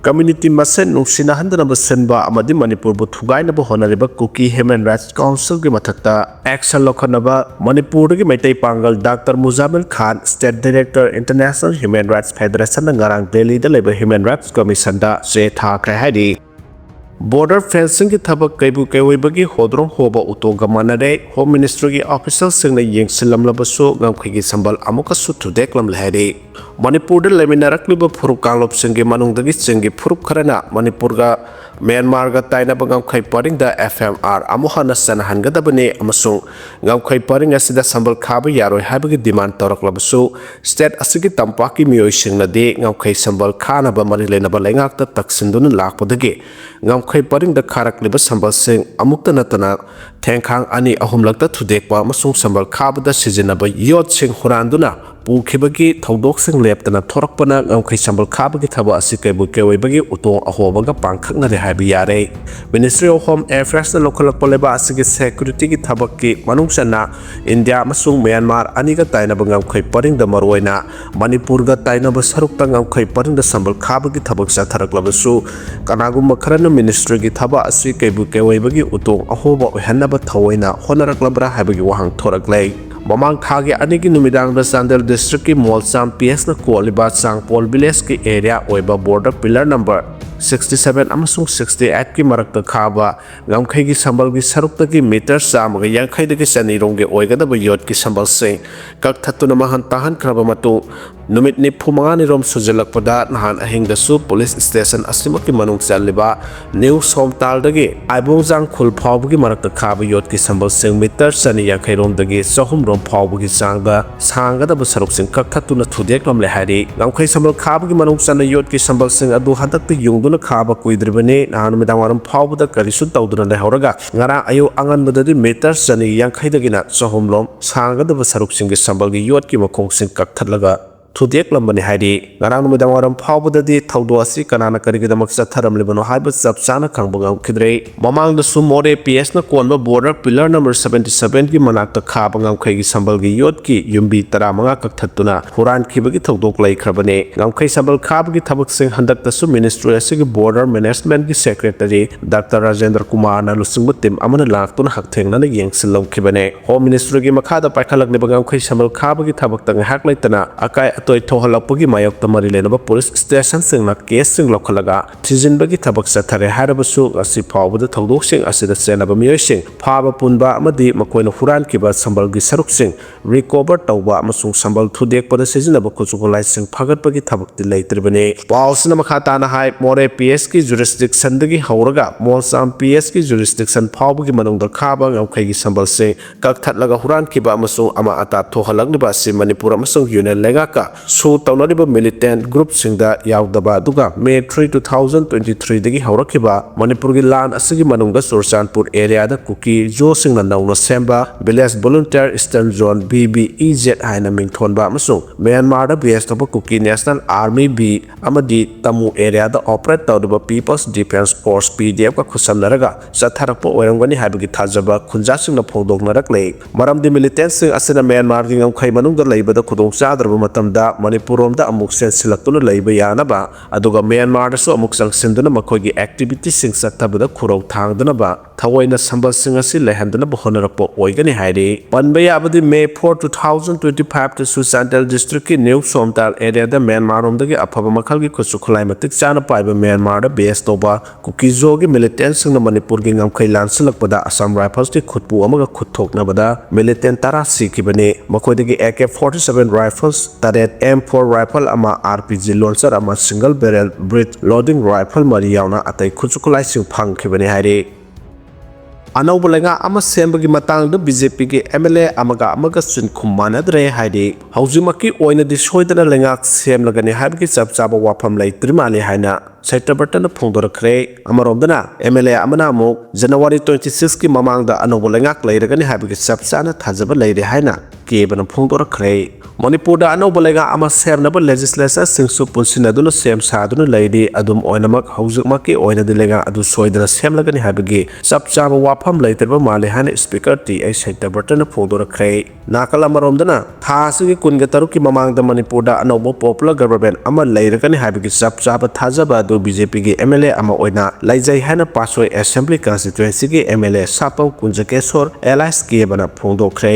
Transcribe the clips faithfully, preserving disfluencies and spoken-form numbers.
Community ꯃꯁꯦꯟ ꯅꯨꯡꯁꯤꯅꯍꯟꯗꯅꯕ ꯁꯤꯟꯕ ꯑꯃꯗꯤ ꯃꯅꯤꯄꯨꯔꯕꯨ ꯊꯨꯒꯥꯏꯅꯕ ꯍꯣꯠꯅꯔꯤꯕ ꯀꯨꯀꯤ ꯍ꯭ꯌꯨꯃꯦꯟ ꯔꯥꯏꯠꯁ ꯀꯥꯎꯟꯁꯤꯜꯒꯤ ꯃꯊꯛꯇ ꯑꯦꯛꯁꯟ ꯂꯧꯈꯠꯅꯕ ꯃꯅꯤꯄꯨꯔꯗꯒꯤ Meitei Pangal doctor Muzammil Khan, state director, international human rights ꯐꯦꯗꯔꯦꯁꯟꯅ ꯉꯔꯥꯡ ꯗꯦꯜꯂꯤꯗ ꯂꯩꯕ ꯍ꯭ꯌꯨꯃꯦꯟ ꯔꯥꯏꯠꯁ ꯀꯃꯤꯁꯟꯗ ꯆꯦ ꯊꯥꯈ꯭ꯔꯦ ꯍꯥꯏꯔꯤ꯫ ꯕꯣꯔꯗꯔ ꯐꯦꯟꯁꯤꯡꯒꯤ ꯊꯕꯛ ꯀꯩꯕꯨ ꯀꯩꯑꯣꯏꯕꯒꯤ ꯍꯣꯗ꯭ꯔꯣꯡ ꯍꯣꯕ ꯎꯇꯣꯒ ꯃꯥꯟꯅꯔꯦ꯫ ꯍꯣꯝ ꯃꯤꯅꯤꯁꯇ꯭ꯔꯤꯒꯤ ꯑꯣꯐꯤꯁꯤꯌꯦꯜꯁꯤꯡꯅ ꯌꯦꯡꯁꯤꯜꯂꯝꯂꯕꯁꯨ ꯉꯝꯈꯩꯒꯤ ꯁꯝꯕꯜ ꯑꯃꯨꯛꯀꯁꯨ ꯊꯨꯗꯦꯛꯂꯝꯂꯦ ꯍꯥꯏꯔꯤ꯫ ꯃꯅꯤꯄꯨꯔꯗ ꯂꯩꯃꯤꯟꯅꯔꯛꯂꯤꯕ ꯐꯨꯔꯨꯞ ꯀꯥꯡꯂꯨꯞꯁꯤꯡꯒꯤ ꯃꯅꯨꯡꯗꯒꯤ ꯆꯤꯡꯒꯤ ꯐꯨꯔꯨꯞ ꯈꯔꯅ ꯃꯅꯤꯄꯨꯔꯒ ꯃ꯭ꯌꯥꯟꯃꯥꯔꯒ ꯇꯥꯏꯅꯕ ꯉꯝꯈꯩ ꯄꯔꯤꯡꯗ ꯑꯦꯐ ꯑꯥꯏ ꯑꯥꯔ ꯑꯃꯨꯛ ꯍꯟꯅ ꯆꯠꯅꯍꯟꯒꯗꯕꯅꯤ ꯑꯃꯁꯨꯡ ꯉꯝꯈꯩ ꯄꯔꯤꯡ ꯑꯁꯤꯗ ꯁꯝꯕꯜ ꯈꯥꯕ ꯌꯥꯔꯣꯏ ꯍꯥꯏꯕꯒꯤ ꯗꯤꯃꯥꯟ ꯇꯧꯔꯛꯂꯕꯁꯨ, ꯁ꯭ꯇꯦꯠ ꯑꯁꯤꯒꯤ ꯇꯝꯄꯥꯛꯀꯤ ꯃꯤꯑꯣꯏꯁꯤꯡꯅꯗꯤ ꯉꯝꯈꯩ ꯁꯝꯕꯜ ꯈꯥꯅꯕ ꯃꯔꯤ ꯂꯩꯅꯕ ꯂꯩꯉꯥꯛꯇ ꯇꯛꯁꯤꯟꯗꯨꯅ ꯂꯥꯛꯄꯗꯒꯤ ꯉꯝꯈꯩ ꯄꯔꯤꯡꯗ ꯈꯥꯔꯛꯂꯤꯕ ꯁꯝꯕꯜꯁꯤꯡ ꯑꯃꯨꯛꯇ ꯅꯠꯇꯅ ꯊꯦꯡꯈꯥꯡ ꯑꯅꯤ ꯑꯍꯨꯝꯂꯛꯇ ꯊꯨꯗꯦꯛꯄ ꯑꯃꯁꯨꯡ ꯁꯝꯕꯜ ꯈꯥꯕꯗ ꯁꯤꯖꯤꯟꯅꯕ ꯌꯣꯠꯁꯤꯡ ꯍꯨꯔꯥꯟꯗꯨꯅ ꯄꯨꯈꯤꯕꯒꯤ ꯊꯧꯗꯣꯛꯁꯤꯡ ꯂꯦꯞꯇꯅ ꯊꯣꯔꯛꯄꯅ ꯉꯝꯈꯩ ꯁꯝꯕꯜ ꯈꯥꯕꯒꯤ ꯊꯕꯛ ꯑꯁꯤ ꯀꯩꯕꯨ ꯀꯩꯑꯣꯏꯕꯒꯤ ꯎꯇꯣꯡ ꯑꯍꯣꯕꯒ ꯄꯥꯡꯈꯛꯅꯔꯦ ꯍꯥꯏꯕ ꯌꯥꯔꯦ꯫ Ministry of Home Affairsꯅ ꯂꯧꯈꯠꯂꯛꯄ ꯂꯩꯕꯥꯛ ꯑꯁꯤꯒꯤ ꯁꯦꯀ꯭ꯌꯨꯔꯤꯇꯤꯒꯤ ꯊꯕꯛꯀꯤ ꯃꯅꯨꯡ ꯆꯟꯅ ꯏꯟꯗꯤꯌꯥ ꯑꯃꯁꯨꯡ ꯃ꯭ꯌꯥꯟꯃꯥꯔ ꯑꯅꯤꯒ ꯇꯥꯏꯅꯕ ꯉꯝꯈꯩ ꯄꯔꯤꯡꯗ, ꯃꯔꯨꯑꯣꯏꯅ ꯃꯅꯤꯄꯨꯔꯒ ꯇꯥꯏꯅꯕ ꯁꯔꯨꯛꯇ ꯉꯝꯈꯩ ꯄꯔꯤꯡꯗ ꯁꯝꯕꯜ ꯈꯥꯕꯒꯤ ꯊꯕꯛ ꯆꯠꯊꯔꯛꯂꯕꯁꯨ, ꯀꯅꯥꯒꯨꯝꯕ ꯈꯔꯅ ministryꯒꯤ ꯊꯕꯛ ꯑꯁꯤ ꯀꯩꯕꯨ ꯀꯩꯑꯣꯏꯕꯒꯤ ꯎꯇꯣꯡ ꯑꯍꯣꯕ ꯑꯣꯏꯍꯟꯅꯕ ꯊꯑꯣꯏꯅ ꯍꯣꯠꯅꯔꯛꯂꯕ꯭ꯔꯥ ꯍꯥꯏꯕꯒꯤ ꯋꯥꯍꯪ ꯊꯣꯔꯛꯂꯦ꯫ ꯃꯃꯥꯡ ꯊꯥꯒꯤ ꯑꯅꯤꯒꯤ ꯅꯨꯃꯤꯗꯥꯡꯗ ꯆꯥꯟꯗꯦꯜ districtꯀꯤ ꯃꯣꯜꯆꯥꯝ PHꯅ ꯀꯣꯜꯂꯤꯕ ꯆꯥꯡꯄꯣꯜ villageꯀꯤ area ꯑꯣꯏꯕ border pillar number sixty seven ꯑꯃꯁꯨꯡ sixty eightꯀꯤ ꯃꯔꯛꯇ ꯈꯥꯕ ꯉꯝꯈꯩꯒꯤ ꯁꯝꯕꯜꯒꯤ ꯁꯔꯨꯛꯇꯒꯤ meter ꯆꯥꯝꯃꯒ ꯌꯥꯡꯈꯩꯗꯒꯤ ꯆꯅꯤꯔꯣꯝꯒꯤ ꯑꯣꯏꯒꯗꯕ ꯌꯣꯠꯀꯤ ꯁꯝꯕꯜꯁꯤꯡ ꯀꯛꯊꯠꯇꯨꯅ ꯃꯥꯡꯍꯟ ꯇꯥꯍꯟꯈ꯭ꯔꯕ ꯃꯇꯨꯡ, ꯅꯨꯃꯤꯠ ꯅꯤꯐꯨ ꯃꯉꯥꯅꯤ ꯔꯣꯝ ꯁꯨꯖꯤꯜꯂꯛꯄꯗ ꯅꯍꯥꯟ ꯑꯍꯤꯡꯗꯁꯨ police station ꯑꯁꯤꯃꯛꯀꯤ ꯃꯅꯨꯡ ꯆꯜꯂꯤꯕ New ꯁꯣꯝꯇꯥꯜꯗꯒꯤ ꯑꯥꯏꯕꯣꯡꯖꯥꯡ ꯈꯨꯜ ꯐꯥꯎꯕꯒꯤ ꯃꯔꯛꯇ ꯈꯥꯕ ꯌꯣꯠꯀꯤ ꯁꯝꯕꯜꯁꯤꯡ meter ꯆꯅꯤ ꯌꯥꯡꯈꯩ ꯔꯣꯝꯗꯒꯤ ꯆꯍꯨꯝ ꯔꯣꯝ ꯐꯥꯎꯕꯒꯤ ꯆꯥꯡꯗ ꯁꯥꯡꯒꯗꯕ ꯁꯔꯨꯛꯁꯤꯡ ꯀꯛꯊꯠꯇꯨꯅ ꯊꯨꯗꯦꯛꯂꯝꯂꯦ ꯍꯥꯏꯔꯤ꯫ ꯉꯝꯈꯩ ꯁꯝꯕꯜ ꯈꯥꯕꯒꯤ ꯃꯅꯨꯡ ꯆꯟꯅ ꯌꯣꯠꯀꯤ ꯁꯝꯕꯜꯁꯤꯡ ꯑꯗꯨ ꯍꯟꯗꯛꯇ ꯌꯨꯡꯗꯨꯅ ꯈꯥꯕ ꯀꯨꯏꯗ꯭ꯔꯤꯕꯅꯤ꯫ ꯅꯍꯥꯟ ꯅꯨꯃꯤꯗꯥꯡ ꯋꯥꯏꯔꯝ ꯐꯥꯎꯕꯗ ꯀꯔꯤꯁꯨ ꯇꯧꯗꯨꯅ ꯂꯩꯍꯧꯔꯒ ꯉꯔꯥꯡ ꯑꯌꯨꯛ ꯑꯉꯟꯕꯗꯗꯤ meter ꯆꯅꯤ ꯌꯥꯡꯈꯩꯗꯒꯤꯅ ꯆꯍꯨꯝ ꯂꯣꯝ ꯁꯥꯡꯒꯗꯕ ꯁꯔꯨꯛꯁꯤꯡꯒꯤ ꯁꯝꯕꯜꯒꯤ ꯌꯣꯠꯀꯤ ꯃꯈꯣꯡꯁꯤꯡ ꯀꯛꯊꯠꯂꯒ ꯊꯨꯗꯦꯛꯂꯝꯕꯅꯤ ꯍꯥꯏꯔꯤ꯫ ꯉꯔꯥꯡ ꯅꯨꯃꯤꯗꯥꯡ ꯋꯥꯏꯔꯝ ꯐꯥꯎꯕꯗꯗꯤ ꯊꯧꯗꯣꯛ ꯑꯁꯤ ꯀꯅꯥꯅ ꯀꯔꯤꯒꯤꯗꯃꯛ ꯆꯠꯊꯔꯝꯂꯤꯕꯅꯣ ꯍꯥꯏꯕ ꯆꯞ ꯆꯥꯅ ꯈꯪꯕ ꯉꯝꯈꯤꯗ꯭ꯔꯦ꯫ ꯃꯃꯥꯡꯗꯁꯨ ꯃꯣꯔꯦ ꯄꯤ ꯑꯦꯁꯅ ꯀꯣꯟꯕ border pillar number seventy sevenꯒꯤ ꯃꯅꯥꯛꯇ ꯈꯥꯕ ꯉꯝꯈꯩꯒꯤ ꯁꯝꯕꯜꯒꯤ ꯌꯣꯠꯀꯤ ꯌꯨꯝꯕꯤ ꯇꯔꯥꯃꯉꯥ ꯀꯛꯊꯠꯇꯨꯅ ꯍꯨꯔꯥꯟꯈꯤꯕꯒꯤ ꯊꯧꯗꯣꯛ ꯂꯩꯈ꯭ꯔꯕꯅꯤ꯫ ꯉꯝꯈꯩ ꯁꯝꯕꯜ ꯈꯥꯕꯒꯤ ꯊꯕꯛꯁꯤꯡ ꯍꯟꯗꯛꯇꯁꯨ ministry ꯑꯁꯤꯒꯤ border managementꯀꯤ secretary Doctor ꯔꯥꯖꯦꯟꯗ꯭ꯔ ꯀꯨꯃꯥꯔꯅ ꯂꯨꯆꯤꯡꯕ team ꯑꯃꯅ ꯂꯥꯛꯇꯨꯅ ꯍꯛꯊꯦꯡꯅꯅ ꯌꯦꯡꯁꯤꯜꯂꯝꯈꯤꯕꯅꯤ꯫ Home ministryꯒꯤ ꯃꯈꯥꯗ ꯄꯥꯏꯈꯠꯂꯛꯂꯤꯕ ꯉꯝꯈꯩ ꯁꯝꯕꯜ ꯈꯥꯕꯒꯤ ꯊꯕꯛꯇ ꯉꯥꯏꯍꯥꯛ ꯂꯩꯇꯅ ꯑꯀꯥꯏ ꯑꯇꯣꯏ ꯊꯣꯛꯍꯜꯂꯛꯄꯒꯤ ꯃꯥꯌꯣꯛꯇ ꯃꯔꯤ ꯂꯩꯅꯕ police stationꯁꯤꯡꯅ caseꯁꯤꯡ ꯂꯧꯈꯠꯂꯒ ꯊꯤꯖꯤꯟꯕꯒꯤ ꯊꯕꯛ ꯆꯠꯊꯔꯦ ꯍꯥꯏꯔꯕꯁꯨ, ꯉꯁꯤ ꯐꯥꯎꯕꯗ ꯊꯧꯗꯣꯛꯁꯤꯡ ꯑꯁꯤꯗ ꯆꯦꯟꯅꯕ ꯃꯤꯑꯣꯏꯁꯤꯡ ꯐꯥꯕ ꯄꯨꯟꯕ ꯑꯃꯗꯤ ꯃꯈꯣꯏꯅ ꯍꯨꯔꯥꯟꯈꯤꯕ ꯁꯝꯕꯜꯒꯤ ꯁꯔꯨꯛꯁꯤꯡ recover ꯇꯧꯕ ꯑꯃꯁꯨꯡ ꯁꯝꯕꯜ ꯊꯨꯗꯦꯛꯄꯗ ꯁꯤꯖꯤꯟꯅꯕ ꯈꯨꯠꯁꯨ ꯈꯨꯠꯂꯥꯏꯁꯤꯡ ꯐꯥꯒꯠꯄꯒꯤ ꯊꯕꯛꯇꯤ ꯂꯩꯇ꯭ꯔꯤꯕꯅꯤ꯫ ꯄꯥꯎ ꯑꯁꯤꯅ ꯃꯈꯥ ꯇꯥꯅ ꯍꯥꯏ, ꯃꯣꯔꯦ ꯄꯤ ꯑꯦꯁꯀꯤ jurisdictionꯗꯒꯤ ꯍꯧꯔꯒ ꯃꯣꯜꯁꯥꯝ ꯄꯤ ꯑꯦꯁꯀꯤ jurisdiction ꯐꯥꯎꯕꯒꯤ ꯃꯅꯨꯡꯗ ꯈꯥꯕ ꯉꯝꯈꯩꯒꯤ ꯁꯝꯕꯜꯁꯤꯡ ꯀꯛꯊꯠꯂꯒ ꯍꯨꯔꯥꯟꯈꯤꯕ ꯑꯃꯁꯨꯡ ꯑꯃꯥꯡ ꯑꯇꯥ ꯊꯣꯛꯍꯜꯂꯛꯂꯤꯕ ꯑꯁꯤ ꯃꯅꯤꯄꯨꯔ ꯑꯃꯁꯨꯡ union ꯂꯩꯉꯥꯛꯀ ꯁꯨ ꯇꯧꯅꯔꯤꯕ militant groupꯁꯤꯡꯗ ꯌꯥꯎꯗꯕ ꯑꯗꯨꯒ May three, two thousand twenty threeꯗꯒꯤ ꯍꯧꯔꯛꯈꯤꯕ ꯃꯅꯤꯄꯨꯔꯒꯤ ꯂꯥꯟ ꯑꯁꯤꯒꯤ ꯃꯅꯨꯡꯗ ꯆꯨꯔꯆꯥꯟꯄꯨꯔ areaꯗ ꯀꯨꯀꯤ ꯖꯣꯁꯤꯡꯅ ꯅꯧꯅ ꯁꯦꯝꯕ Village Volunteer Eastern Zone, V V E Z ꯍꯥꯏꯅ ꯃꯤꯡꯊꯣꯟꯕ ꯑꯃꯁꯨꯡ ꯃ꯭ꯌꯥꯟꯃꯥꯔꯗ base ꯇꯧꯕ ꯀꯨꯀꯤ National Army B ꯑꯃꯗꯤ ꯇꯃꯨ areaꯗ operate ꯇꯧꯔꯤꯕ People's Defence Force, P D Fꯀ ꯈꯨꯠꯁꯝꯅꯔꯒ ꯆꯠꯊꯔꯛꯄ ꯑꯣꯏꯔꯝꯒꯅꯤ ꯍꯥꯏꯕꯒꯤ ꯊꯥꯖꯕ ꯈꯨꯟꯖꯥꯁꯤꯡꯅ ꯐꯣꯡꯗꯣꯛꯅꯔꯛꯂꯦ꯫ ꯃꯔꯝꯗꯤ militantꯁꯤꯡ ꯑꯁꯤꯅ ꯃ꯭ꯌꯥꯟꯃꯥꯔꯒꯤ ꯉꯝꯈꯩ ꯃꯅꯨꯡꯗ ꯂꯩꯕꯗ ꯈꯨꯗꯣꯡꯆꯥꯗ꯭ꯔꯕ ꯃꯇꯝꯗ ꯃꯅꯤꯄꯨꯔꯔꯣꯝꯗ ꯑꯃꯨꯛ ꯆꯦꯟꯁꯤꯜꯂꯛꯇꯨꯅ ꯂꯩꯕ ꯌꯥꯅꯕ, ꯑꯗꯨꯒ ꯃ꯭ꯌꯥꯟꯃꯥꯔꯗꯁꯨ ꯑꯃꯨꯛ ꯆꯪꯁꯤꯟꯗꯨꯅ ꯃꯈꯣꯏꯒꯤ activityꯁꯤꯡ ꯆꯠꯊꯕꯗ ꯈꯨꯔꯧ ꯊꯥꯡꯗꯅꯕ ꯊꯑꯣꯏꯅ ꯁꯝꯕꯜꯁꯤꯡ ꯑꯁꯤ ꯂꯩꯍꯟꯗꯅꯕ ꯍꯣꯠꯅꯔꯛꯄ ꯑꯣꯏꯒꯅꯤ ꯍꯥꯏꯔꯤ꯫ ꯄꯟꯕ ꯌꯥꯕꯗꯤ, May four, two thousand twenty fiveꯇꯁꯨ Chandel districtꯀꯤ New ꯁꯣꯝꯇꯥꯜ areaꯗ ꯃ꯭ꯌꯥꯟꯃꯥꯔꯔꯣꯝꯗꯒꯤ ꯑꯐꯕ ꯃꯈꯜꯒꯤ ꯈꯨꯠꯁꯨ ꯈꯨꯠꯂꯥꯏ ꯃꯇꯤꯛ ꯆꯥꯅ ꯄꯥꯏꯕ ꯃ꯭ꯌꯥꯟꯃꯥꯔꯗ base ꯇꯧꯕ ꯀꯨꯀꯤꯖꯣꯒꯤ militantꯁꯤꯡꯅ ꯃꯅꯤꯄꯨꯔꯒꯤ ꯉꯝꯈꯩ ꯂꯥꯟꯁꯤꯜꯂꯛꯄꯗ Assam Riflesꯀꯤ ꯈꯨꯠꯄꯨ ꯑꯃꯒ ꯈꯨꯠ ꯊꯣꯛꯅꯕꯗ militant ꯇꯔꯥ ꯁꯤꯈꯤꯕꯅꯤ꯫ ꯃꯈꯣꯏꯗꯒꯤ A K forty seven rifles ꯇꯔꯦꯠ, M four rifle ꯑꯃ, R P G launcher ꯑꯃ, single barrel breech loading rifle ꯃꯔꯤ ꯌꯥꯎꯅ ꯑꯇꯩ ꯈꯨꯠꯁꯨ ꯈꯨꯠꯂꯥꯏꯁꯤꯡ ꯐꯪꯈꯤꯕꯅꯤ ꯍꯥꯏꯔꯤ꯫ ꯑꯅꯧꯕ ꯂꯩꯉꯥꯛ ꯑꯃ ꯁꯦꯝꯕꯒꯤ ꯃꯇꯥꯡꯗ B J Pꯒꯤ M L A ꯑꯃꯒ ꯑꯃꯒ ꯆꯤꯟꯈꯨꯝ ꯃꯥꯟꯅꯗ꯭ꯔꯦ ꯍꯥꯏꯔꯤ꯫ ꯍꯧꯖꯤꯛꯃꯛꯀꯤ ꯑꯣꯏꯅꯗꯤ ꯁꯣꯏꯗꯅ ꯂꯩꯉꯥꯛ ꯁꯦꯝꯂꯒꯅꯤ ꯍꯥꯏꯕꯒꯤ ꯆꯞ ꯆꯥꯕ ꯋꯥꯐꯝ ꯂꯩꯇ꯭ꯔꯤ ꯃꯥꯜꯂꯤ ꯍꯥꯏꯅ ꯁꯇ꯭ꯌꯕ꯭ꯔꯇꯅ ꯐꯣꯡꯗꯣꯔꯛꯈ꯭ꯔꯦ꯫ ꯑꯃꯔꯣꯝꯗꯅ, ꯑꯦꯝ ꯑꯦꯜ ꯑꯦ ꯑꯃꯅ ꯑꯃꯨꯛ January twenty six ꯀꯤ ꯃꯃꯥꯡꯗ ꯑꯅꯧꯕ ꯂꯩꯉꯥꯛ ꯂꯩꯔꯒꯅꯤ ꯍꯥꯏꯕꯒꯤ ꯆꯞ ꯆꯥꯅ ꯊꯥꯖꯕ ꯂꯩꯔꯦ ꯍꯥꯏꯅ ꯀꯦꯕꯅ ꯐꯣꯡꯗꯣꯔꯛꯈ꯭ꯔꯦ꯫ ꯃꯅꯤꯄꯨꯔꯗ ꯑꯅꯧꯕ ꯂꯩꯉꯥꯛ ꯑꯃ ꯁꯦꯝꯅꯕ legislature ꯁꯤꯡꯁꯨ ꯄꯨꯟꯁꯤꯟꯅꯗꯨꯅ ꯁꯦꯝ ꯁꯥꯗꯨꯅ ꯂꯩꯔꯤ꯫ ꯑꯗꯨꯝ ꯑꯣꯏꯅꯃꯛ, ꯍꯧꯖꯤꯛꯃꯛꯀꯤ ꯑꯣꯏꯅꯗꯤ ꯂꯩꯉꯥꯛ ꯑꯗꯨ ꯁꯣꯏꯗꯅ ꯁꯦꯝꯂꯒꯅꯤ ꯍꯥꯏꯕꯒꯤ ꯆꯞ ꯆꯥꯕ ꯋꯥꯐꯝ ꯂꯩꯇ꯭ꯔꯕ ꯃꯥꯜꯂꯦ ꯍꯥꯏꯅ Speaker ꯇꯤ ꯑꯩꯆ ꯁꯇ꯭ꯌꯕ꯭ꯔꯇꯅ ꯐꯣꯡꯗꯣꯔꯛꯈ꯭ꯔꯦ꯫ ꯅꯥꯀꯜ ꯑꯃꯔꯣꯝꯗꯅ, ꯊꯥ ꯑꯁꯤꯒꯤ ꯀꯨꯟꯒ ꯇꯔꯨꯛꯀꯤ ꯃꯃꯥꯡꯗ ꯃꯅꯤꯄꯨꯔꯗ ꯑꯅꯧꯕ popular government ꯑꯃ ꯂꯩꯔꯒꯅꯤ ꯍꯥꯏꯕꯒꯤ ꯆꯞ ꯆꯥꯕ ꯊꯥꯖꯕ ꯑꯗꯨ ꯕꯤ ꯖꯦ ꯄꯤꯒꯤ ꯑꯦꯝ ꯑꯦꯜ ꯑꯦ ꯑꯃ ꯑꯣꯏꯅ ꯂꯩꯖꯩ ꯍꯥꯏꯅ ꯄꯥꯠꯁꯣꯏ Assembly Constituency ꯒꯤ ꯑꯦꯝ ꯑꯦꯜ ꯑꯦ ꯁꯥꯄꯝ ꯀꯨꯟꯖꯀꯦꯁꯣꯔ alias ꯀꯦꯕꯅ ꯐꯣꯡꯗꯣꯛꯈ꯭ꯔꯦ꯫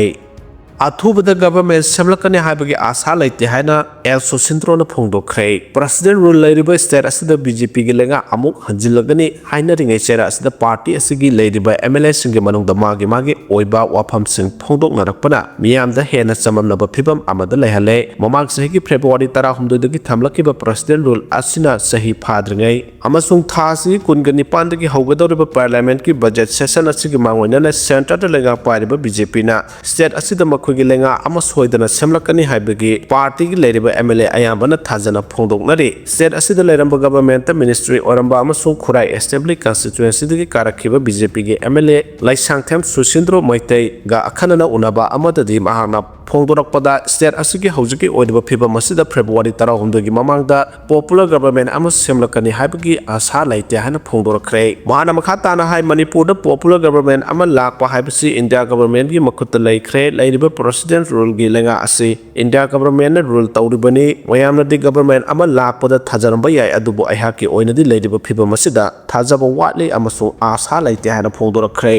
ꯑꯊꯨꯕꯗ government ꯁꯦꯝꯂꯛꯀꯅꯤ ꯍꯥꯏꯕꯒꯤ ꯑꯥꯁꯥ ꯂꯩꯇꯦ ꯍꯥꯏꯅ ꯑꯦꯜ ꯁꯨꯁꯤꯟꯗ꯭ꯔꯣꯅ ꯐꯣꯡꯗꯣꯛꯈ꯭ꯔꯦ꯫ President rule ꯂꯩꯔꯤꯕ state ꯑꯁꯤꯗ ꯕꯤ ꯖꯦ ꯄꯤꯒꯤ ꯂꯩꯉꯥꯛ ꯑꯃꯨꯛ ꯍꯟꯖꯤꯜꯂꯒꯅꯤ ꯍꯥꯏꯅꯔꯤꯉꯩ ꯆꯩꯔꯥꯛ ꯑꯁꯤꯗ party ꯑꯁꯤꯒꯤ ꯂꯩꯔꯤꯕ ꯑꯦꯝ ꯑꯦꯜ ꯑꯦ ꯁꯤꯡꯒꯤ ꯃꯅꯨꯡꯗ ꯃꯥꯒꯤ ꯃꯥꯒꯤ ꯑꯣꯏꯕ ꯋꯥꯐꯝꯁꯤꯡ ꯐꯣꯡꯗꯣꯛꯅꯔꯛꯄꯅ ꯃꯤꯌꯥꯝꯗ ꯍꯦꯟꯅ ꯆꯃꯝꯅꯕ ꯐꯤꯚꯝ ꯑꯃꯗ ꯂꯩꯍꯜꯂꯦ꯫ ꯃꯃꯥꯡ ꯆꯍꯤꯒꯤ February ꯇꯔꯥꯍꯨꯝꯗꯣꯏꯗꯒꯤ ꯊꯝꯂꯛꯈꯤꯕ President rule ꯑꯁꯤꯅ ꯆꯍꯤ ꯐꯥꯗ꯭ꯔꯤꯉꯩ ꯑꯃꯁꯨꯡ ꯊꯥ ꯑꯁꯤꯒꯤ ꯀꯨꯟꯒ ꯅꯤꯄꯥꯟꯗꯒꯤ ꯍꯧꯒꯗꯧꯔꯤꯕ Parliament ꯀꯤ budget session ꯑꯁꯤꯒꯤ ꯃꯥꯡꯑꯣꯏꯅꯅ centre ꯗ ꯂꯩꯉꯥꯛ ꯄꯥꯏꯔꯤꯕ ꯕꯤ ꯖꯦ ꯄꯤꯅ state ꯑꯁꯤꯗ ꯃꯈꯣꯏꯒꯤ ꯂꯩꯉꯥꯛ ꯑꯃ ꯁꯣꯏꯗꯅ ꯁꯦꯝꯂꯛꯀꯅꯤ ꯍꯥꯏꯕꯒꯤ party ꯒꯤ ꯂꯩꯔꯤꯕ ꯑꯦꯝ ꯑꯦꯜ ꯑꯦ ꯑꯌꯥꯝꯕꯅ ꯊꯥꯖꯅ ꯐꯣꯡꯗꯣꯛꯅꯔꯤ꯫ State ꯑꯁꯤꯗ ꯂꯩꯔꯝꯕ government ꯇ ministry ꯑꯣꯏꯔꯝꯕ ꯑꯃꯁꯨꯡ ꯈꯨꯔꯥꯏ Assembly Constituency ꯗꯒꯤ ꯀꯥꯔꯛꯈꯤꯕ ꯕꯤ ꯖꯦ ꯄꯤꯒꯤ ꯑꯦꯝ ꯑꯦꯜ ꯑꯦ ꯂꯩꯁꯥꯡꯊꯦꯝ ꯁꯨꯁꯤꯟꯗ꯭ꯔꯣ ꯃꯩꯇꯩꯒ ꯑꯈꯟꯅꯅ ꯎꯅꯕ ꯑꯃꯗꯗꯤ ꯃꯍꯥꯛꯅ ꯐꯣꯡꯗꯣꯔꯛꯄꯗ, state ꯑꯁꯤꯒꯤ ꯍꯧꯖꯤꯛꯀꯤ ꯑꯣꯏꯔꯤꯕ ꯐꯤꯕꯝ ꯑꯁꯤꯗ February ꯇꯔꯥꯍꯨꯝꯗꯣꯏꯒꯤ ꯃꯃꯥꯡꯗ popular government ꯑꯃ ꯁꯦꯝꯂꯛꯀꯅꯤ ꯍꯥꯏꯕꯒꯤ ꯑꯥꯁꯥ ꯂꯩꯇꯦ ꯍꯥꯏꯅ ꯐꯣꯡꯗꯣꯔꯛꯈ꯭ꯔꯦ꯫ ꯃꯍꯥꯛꯅ ꯃꯈꯥ ꯇꯥꯅ ꯍꯥꯏ, ꯃꯅꯤꯄꯨꯔꯗ popular government ꯑꯃ ꯂꯥꯛꯄ ꯍꯥꯏꯕꯁꯤ India government ꯀꯤ ꯃꯈꯨꯠꯇ ꯂꯩꯈ꯭ꯔꯦ꯫ ꯂꯩꯔꯤꯕ President rule ꯒꯤ ꯂꯩꯉꯥꯛ ꯑꯁꯤ India government ꯅ rule ꯇꯧꯔꯤꯕꯅꯤ꯫ ꯃꯌꯥꯝꯅꯗꯤ government ꯑꯃ ꯂꯥꯛꯄꯗ ꯊꯥꯖꯔꯝꯕ ꯌꯥꯏ, ꯑꯗꯨꯕꯨ ꯑꯩꯍꯥꯛꯀꯤ ꯑꯣꯏꯅꯗꯤ ꯂꯩꯔꯤꯕ ꯐꯤꯕꯝ ꯑꯁꯤꯗ ꯊꯥꯖꯕ ꯋꯥꯠꯂꯤ ꯑꯃꯁꯨꯡ ꯑꯥꯁꯥ ꯂꯩꯇꯦ ꯍꯥꯏꯅ ꯐꯣꯡꯗꯣꯔꯛꯈ꯭ꯔꯦ꯫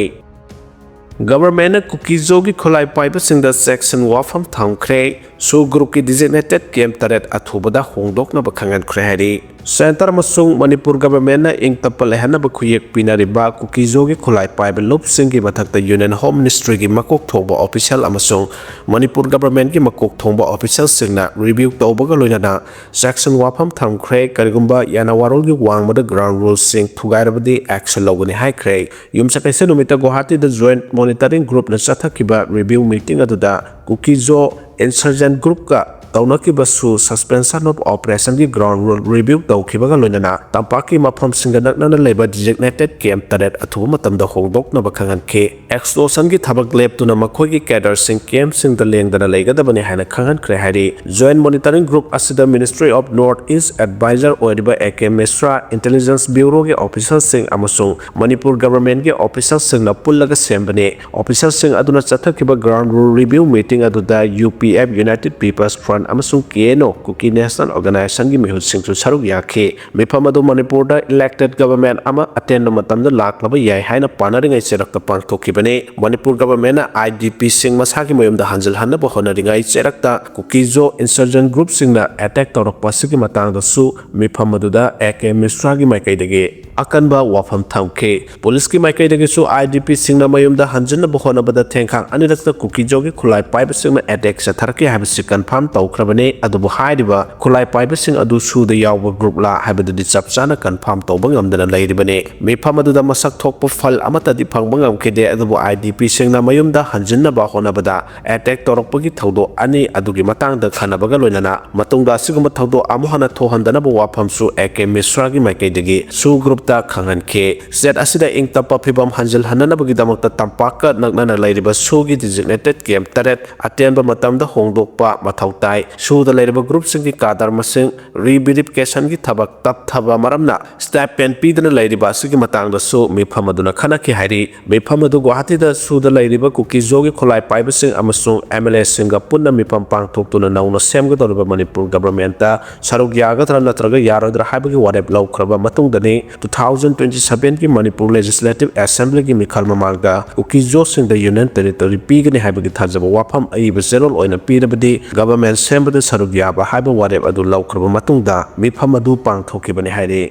Government ꯅ ꯀꯨꯀꯤꯖꯣꯒꯤ ꯈꯨꯠꯂꯥꯏ ꯄꯥꯏꯕꯁꯤꯡꯗ ꯆꯦꯛꯁꯤꯟ ꯋꯥꯐꯝ ꯊꯝꯈ꯭ꯔꯦ꯫ SoO group ꯀꯤ designated camp ꯇꯔꯦꯠ ꯑꯊꯨꯕꯗ ꯍꯣꯡꯗꯣꯛꯅꯕ ꯈꯪꯍꯟꯈ꯭ꯔꯦ ꯍꯥꯏꯔꯤ꯫ Centre ꯑꯃꯁꯨꯡ ꯃꯅꯤꯄꯨꯔ government ꯅ ꯏꯪ ꯇꯞꯄ ꯂꯩꯍꯟꯅꯕ ꯈꯨꯌꯦꯛ ꯄꯤꯅꯔꯤꯕ ꯀꯨꯀꯤꯖꯣꯒꯤ ꯈꯨꯠꯂꯥꯏ ꯄꯥꯏꯕ ꯂꯨꯞꯁꯤꯡꯒꯤ ꯃꯊꯛꯇ Union Home Ministry ꯒꯤ ꯃꯀꯣꯛ ꯊꯣꯡꯕ official ꯑꯃꯁꯨꯡ ꯃꯅꯤꯄꯨꯔ government ꯀꯤ ꯃꯀꯣꯛ ꯊꯣꯡꯕ official ꯁꯤꯡꯅ review ꯇꯧꯕꯒ ꯂꯣꯏꯅꯅ ꯆꯦꯛꯁꯤꯟ ꯋꯥꯐꯝ ꯊꯝꯈ꯭ꯔꯦ꯫ ꯀꯔꯤꯒꯨꯝꯕ ꯌꯥꯅꯋꯥꯔꯣꯜꯒꯤ ꯋꯥꯡꯃꯗ ground rule ꯁꯤꯡ ꯊꯨꯒꯥꯏꯔꯕꯗꯤ action ꯂꯧꯒꯅꯤ ꯍꯥꯏꯈ꯭ꯔꯦ꯫ ꯌꯨꯝꯁꯀꯩꯁ ꯅꯨꯃꯤꯠꯇ ꯒꯨꯋꯥꯍꯥꯇꯤꯗ Joint Monitoring Group ꯅ ꯆꯠꯊꯈꯤꯕ review meeting ꯑꯗꯨꯗ ꯀꯨꯀꯤꯖꯣ insurgent group ꯀ ꯇꯧꯅꯈꯤꯕ ꯁꯨ suspension of operation ꯒꯤ ground rule review ꯇꯧꯈꯤꯕꯒ ꯂꯣꯏꯅꯅ ꯇꯝꯄꯥꯛꯀꯤ ꯃꯐꯝꯁꯤꯡꯒ ꯅꯛꯅꯅ ꯂꯩꯕ designated camp ꯇꯔꯦꯠ ꯑꯊꯨꯕ ꯃꯇꯝꯗ ꯍꯣꯡꯗꯣꯛꯅꯕ ꯈꯪꯍꯟꯈꯤ꯫ Extortion ꯒꯤ ꯊꯕꯛ ꯂꯦꯞꯇꯨꯅ ꯃꯈꯣꯏꯒꯤ cadre ꯁꯤꯡ camp ꯁꯤꯡꯗ ꯂꯦꯡꯗꯅ ꯂꯩꯒꯗꯕꯅꯤ ꯍꯥꯏꯅ ꯈꯪꯍꯟꯈ꯭ꯔꯦ ꯍꯥꯏꯔꯤ꯫ Joint Monitoring Group ꯑꯁꯤꯗ Ministry of North East Advisor ꯑꯣꯏꯔꯤꯕ A K Mishra, Intelligence Bureau ꯒꯤ officer ꯁꯤꯡ ꯑꯃꯁꯨꯡ ꯃꯅꯤꯄꯨꯔ government ꯀꯤ officer ꯁꯤꯡꯅ ꯄꯨꯜꯂꯒ ꯁꯦꯝꯕꯅꯤ꯫ Officer ꯁꯤꯡ ꯑꯗꯨꯅ ꯆꯠꯊꯈꯤꯕ ground rule review meeting ꯑꯗꯨꯗ U P F, United People's Front ꯑꯃꯁꯨꯡ K N O, Kuki National Organisation ꯒꯤ ꯃꯤꯍꯨꯠꯁꯤꯡꯁꯨ ꯁꯔꯨꯛ ꯌꯥꯈꯤ꯫ ꯃꯤꯐꯝ ꯑꯗꯨ ꯃꯅꯤꯄꯨꯔꯗ elected government ꯑꯃ ꯑꯇꯦꯟꯕ ꯃꯇꯝꯗ ꯂꯥꯛꯂꯕ ꯌꯥꯏ ꯍꯥꯏꯅ ꯄꯥꯅꯔꯤꯉꯩ ꯆꯩꯔꯛꯇ ꯄꯥꯡꯊꯣꯛꯈꯤꯕꯅꯤ꯫ ꯃꯅꯤꯄꯨꯔ government ꯅ I D P ꯁꯤꯡ ꯃꯁꯥꯒꯤ ꯃꯌꯨꯝꯗ ꯍꯟꯖꯤꯜꯍꯟꯅꯕ ꯍꯣꯠꯅꯔꯤꯉꯩ ꯆꯩꯔꯛꯇ Kuki-Zo insurgent group ꯁꯤꯡꯅ attack ꯇꯧꯔꯛꯄ ꯑꯁꯤꯒꯤ ꯃꯇꯥꯡꯗꯁꯨ ꯃꯤꯐꯝ ꯑꯗꯨꯗ A K Mishra ꯒꯤ ꯃꯥꯏꯀꯩꯗꯒꯤ ꯑꯀꯟꯕ ꯋꯥꯐꯝ ꯊꯝꯈꯤ꯫ Police ꯀꯤ ꯃꯥꯏꯀꯩꯗꯒꯤꯁꯨ I D P ꯁꯤꯡꯅ ꯃꯌꯨꯝꯗ ꯍꯟꯖꯤꯟꯅꯕ ꯍꯣꯠꯅꯕꯗ ꯊꯦꯡꯈꯥꯡ ꯑꯅꯤꯔꯛꯇ Kuki-Zo ꯒꯤ ꯈꯨꯠꯂꯥꯏ ꯄꯥꯏꯕꯁꯤꯡꯅ attack ꯆꯠꯊꯔꯛꯈꯤ ꯍꯥꯏꯕꯁꯤ confirm ꯇꯧꯈ꯭ꯔꯕꯅꯤ꯫ ꯑꯗꯨꯕꯨ ꯍꯥꯏꯔꯤꯕ ꯈꯨꯠꯂꯥꯏ ꯄꯥꯏꯕꯁꯤꯡ ꯑꯗꯨ ꯁꯨꯗ ꯌꯥꯎꯕ group ꯂꯥ ꯍꯥꯏꯕꯗꯨꯗꯤ ꯆꯞ ꯆꯥꯅ confirm ꯇꯧꯕ ꯉꯝꯗꯅ ꯂꯩꯔꯤꯕꯅꯤ꯫ ꯃꯤꯐꯝ ꯑꯗꯨꯗ ꯃꯁꯛ ꯊꯣꯛꯄ ꯐꯜ ꯑꯃꯠꯇꯗꯤ ꯐꯪꯕ ꯉꯝꯈꯤꯗꯦ, ꯑꯗꯨꯕꯨ I D P ꯁꯤꯡꯅ ꯃꯌꯨꯝꯗ ꯍꯟꯖꯤꯟꯅꯕ ꯍꯣꯠꯅꯕꯗ attack ꯇꯧꯔꯛꯄꯒꯤ ꯊꯧꯗꯣꯛ ꯑꯅꯤ ꯑꯗꯨꯒꯤ ꯃꯇꯥꯡꯗ ꯈꯟꯅꯕꯒ ꯂꯣꯏꯅꯅ ꯃꯇꯨꯡꯗ ꯑꯁꯤꯒꯨꯝꯕ ꯊꯧꯗꯣꯛ ꯑꯃꯨꯛ ꯍꯟꯅ ꯊꯣꯛꯍꯟꯗꯅꯕ ꯋꯥꯐꯝꯁꯨ A K Mishra ꯒꯤ ꯃꯥꯏꯀꯩꯗꯒꯤ ꯁꯨ group ꯇ ꯈꯪꯍꯟꯈꯤ꯫ State ꯑꯁꯤꯗ ꯏꯪ ꯇꯞꯄ ꯐꯤꯕꯝ ꯍꯟꯖꯤꯜꯍꯟꯅꯅꯕꯒꯤꯗꯃꯛꯇ ꯇꯝꯄꯥꯛꯀ ꯅꯛꯅꯅ ꯂꯩꯔꯤꯕ ꯁꯨꯒꯤ designated camp ꯇꯔꯦꯠ ꯑꯇꯦꯟꯕ ꯃꯇꯝꯗ ꯍꯣꯡꯗꯣꯛꯄ ꯃꯊꯧ ꯇꯥꯏ꯫ ꯁꯨꯗ ꯂꯩꯔꯤꯕ group ꯁꯤꯡꯒꯤ cadre ꯃꯁꯤꯡ re-verification ꯒꯤ ꯊꯕꯛ ꯇꯞꯊꯕ ꯃꯔꯝꯅ stipend ꯄꯤꯗꯅ ꯂꯩꯔꯤꯕ ꯑꯁꯤꯒꯤ ꯃꯇꯥꯡꯗꯁꯨ ꯃꯤꯐꯝ ꯑꯗꯨꯅ ꯈꯟꯅꯈꯤ ꯍꯥꯏꯔꯤ꯫ ꯃꯤꯐꯝ ꯑꯗꯨ ꯒꯨꯋꯥꯍꯥꯇꯤꯗ ꯁꯨꯗ ꯂꯩꯔꯤꯕ Kuki-Zo ꯒꯤ ꯈꯨꯠꯂꯥꯏ ꯄꯥꯏꯕꯁꯤꯡ ꯑꯃꯁꯨꯡ M L A ꯁꯤꯡꯒ ꯄꯨꯟꯅ ꯃꯤꯐꯝ ꯄꯥꯡꯊꯣꯛꯇꯨꯅ ꯅꯧꯅ ꯁꯦꯝꯒꯗꯧꯔꯤꯕ ꯃꯅꯤꯄꯨꯔ government ꯇ ꯁꯔꯨꯛ ꯌꯥꯒꯗ꯭ꯔꯥ ꯅꯠꯇ꯭ꯔꯒ ꯌꯥꯔꯣꯏꯗ꯭ꯔꯥ ꯍꯥꯏꯕꯒꯤ ꯋꯥꯔꯦꯞ ꯂꯧꯈ꯭ꯔꯕ ꯃꯇꯨꯡꯗꯅꯤ꯫ Two thousand twenty seven ꯒꯤ ꯃꯅꯤꯄꯨꯔ Legislative Assembly ꯒꯤ ꯃꯤꯈꯜ ꯃꯃꯥꯡꯗ Kuki-Zo ꯁꯤꯡꯗ Union Territory ꯄꯤꯒꯅꯤ ꯍꯥꯏꯕꯒꯤ ꯊꯥꯖꯕ ꯋꯥꯐꯝ ꯑꯏꯕ ꯆꯦꯔꯣꯜ ꯑꯣꯏꯅ ꯄꯤꯔꯕꯗꯤ government ꯁꯦꯝꯕꯗ ꯁꯔꯨꯛ ꯌꯥꯕ ꯍꯥꯏꯕ ꯋꯥꯔꯦꯞ ꯑꯗꯨ ꯂꯧꯈ꯭ꯔꯕ ꯃꯇꯨꯡꯗ ꯃꯤꯐꯝ ꯑꯗꯨ ꯄꯥꯡꯊꯣꯛꯈꯤꯕꯅꯤ ꯍꯥꯏꯔꯤ꯫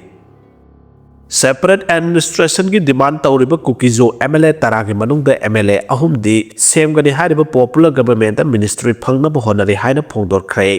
Separate administration ꯒꯤ demand ꯇꯧꯔꯤꯕ Kuki-Zo M L A ꯇꯔꯥꯒꯤ ꯃꯅꯨꯡꯗ M L A ꯑꯍꯨꯝꯗꯤ ꯁꯦꯝꯒꯅꯤ ꯍꯥꯏꯔꯤꯕ popular government ꯇ ministry ꯐꯪꯅꯕ ꯍꯣꯠꯅꯔꯤ ꯍꯥꯏꯅ ꯐꯣꯡꯗꯣꯛꯈ꯭ꯔꯦ꯫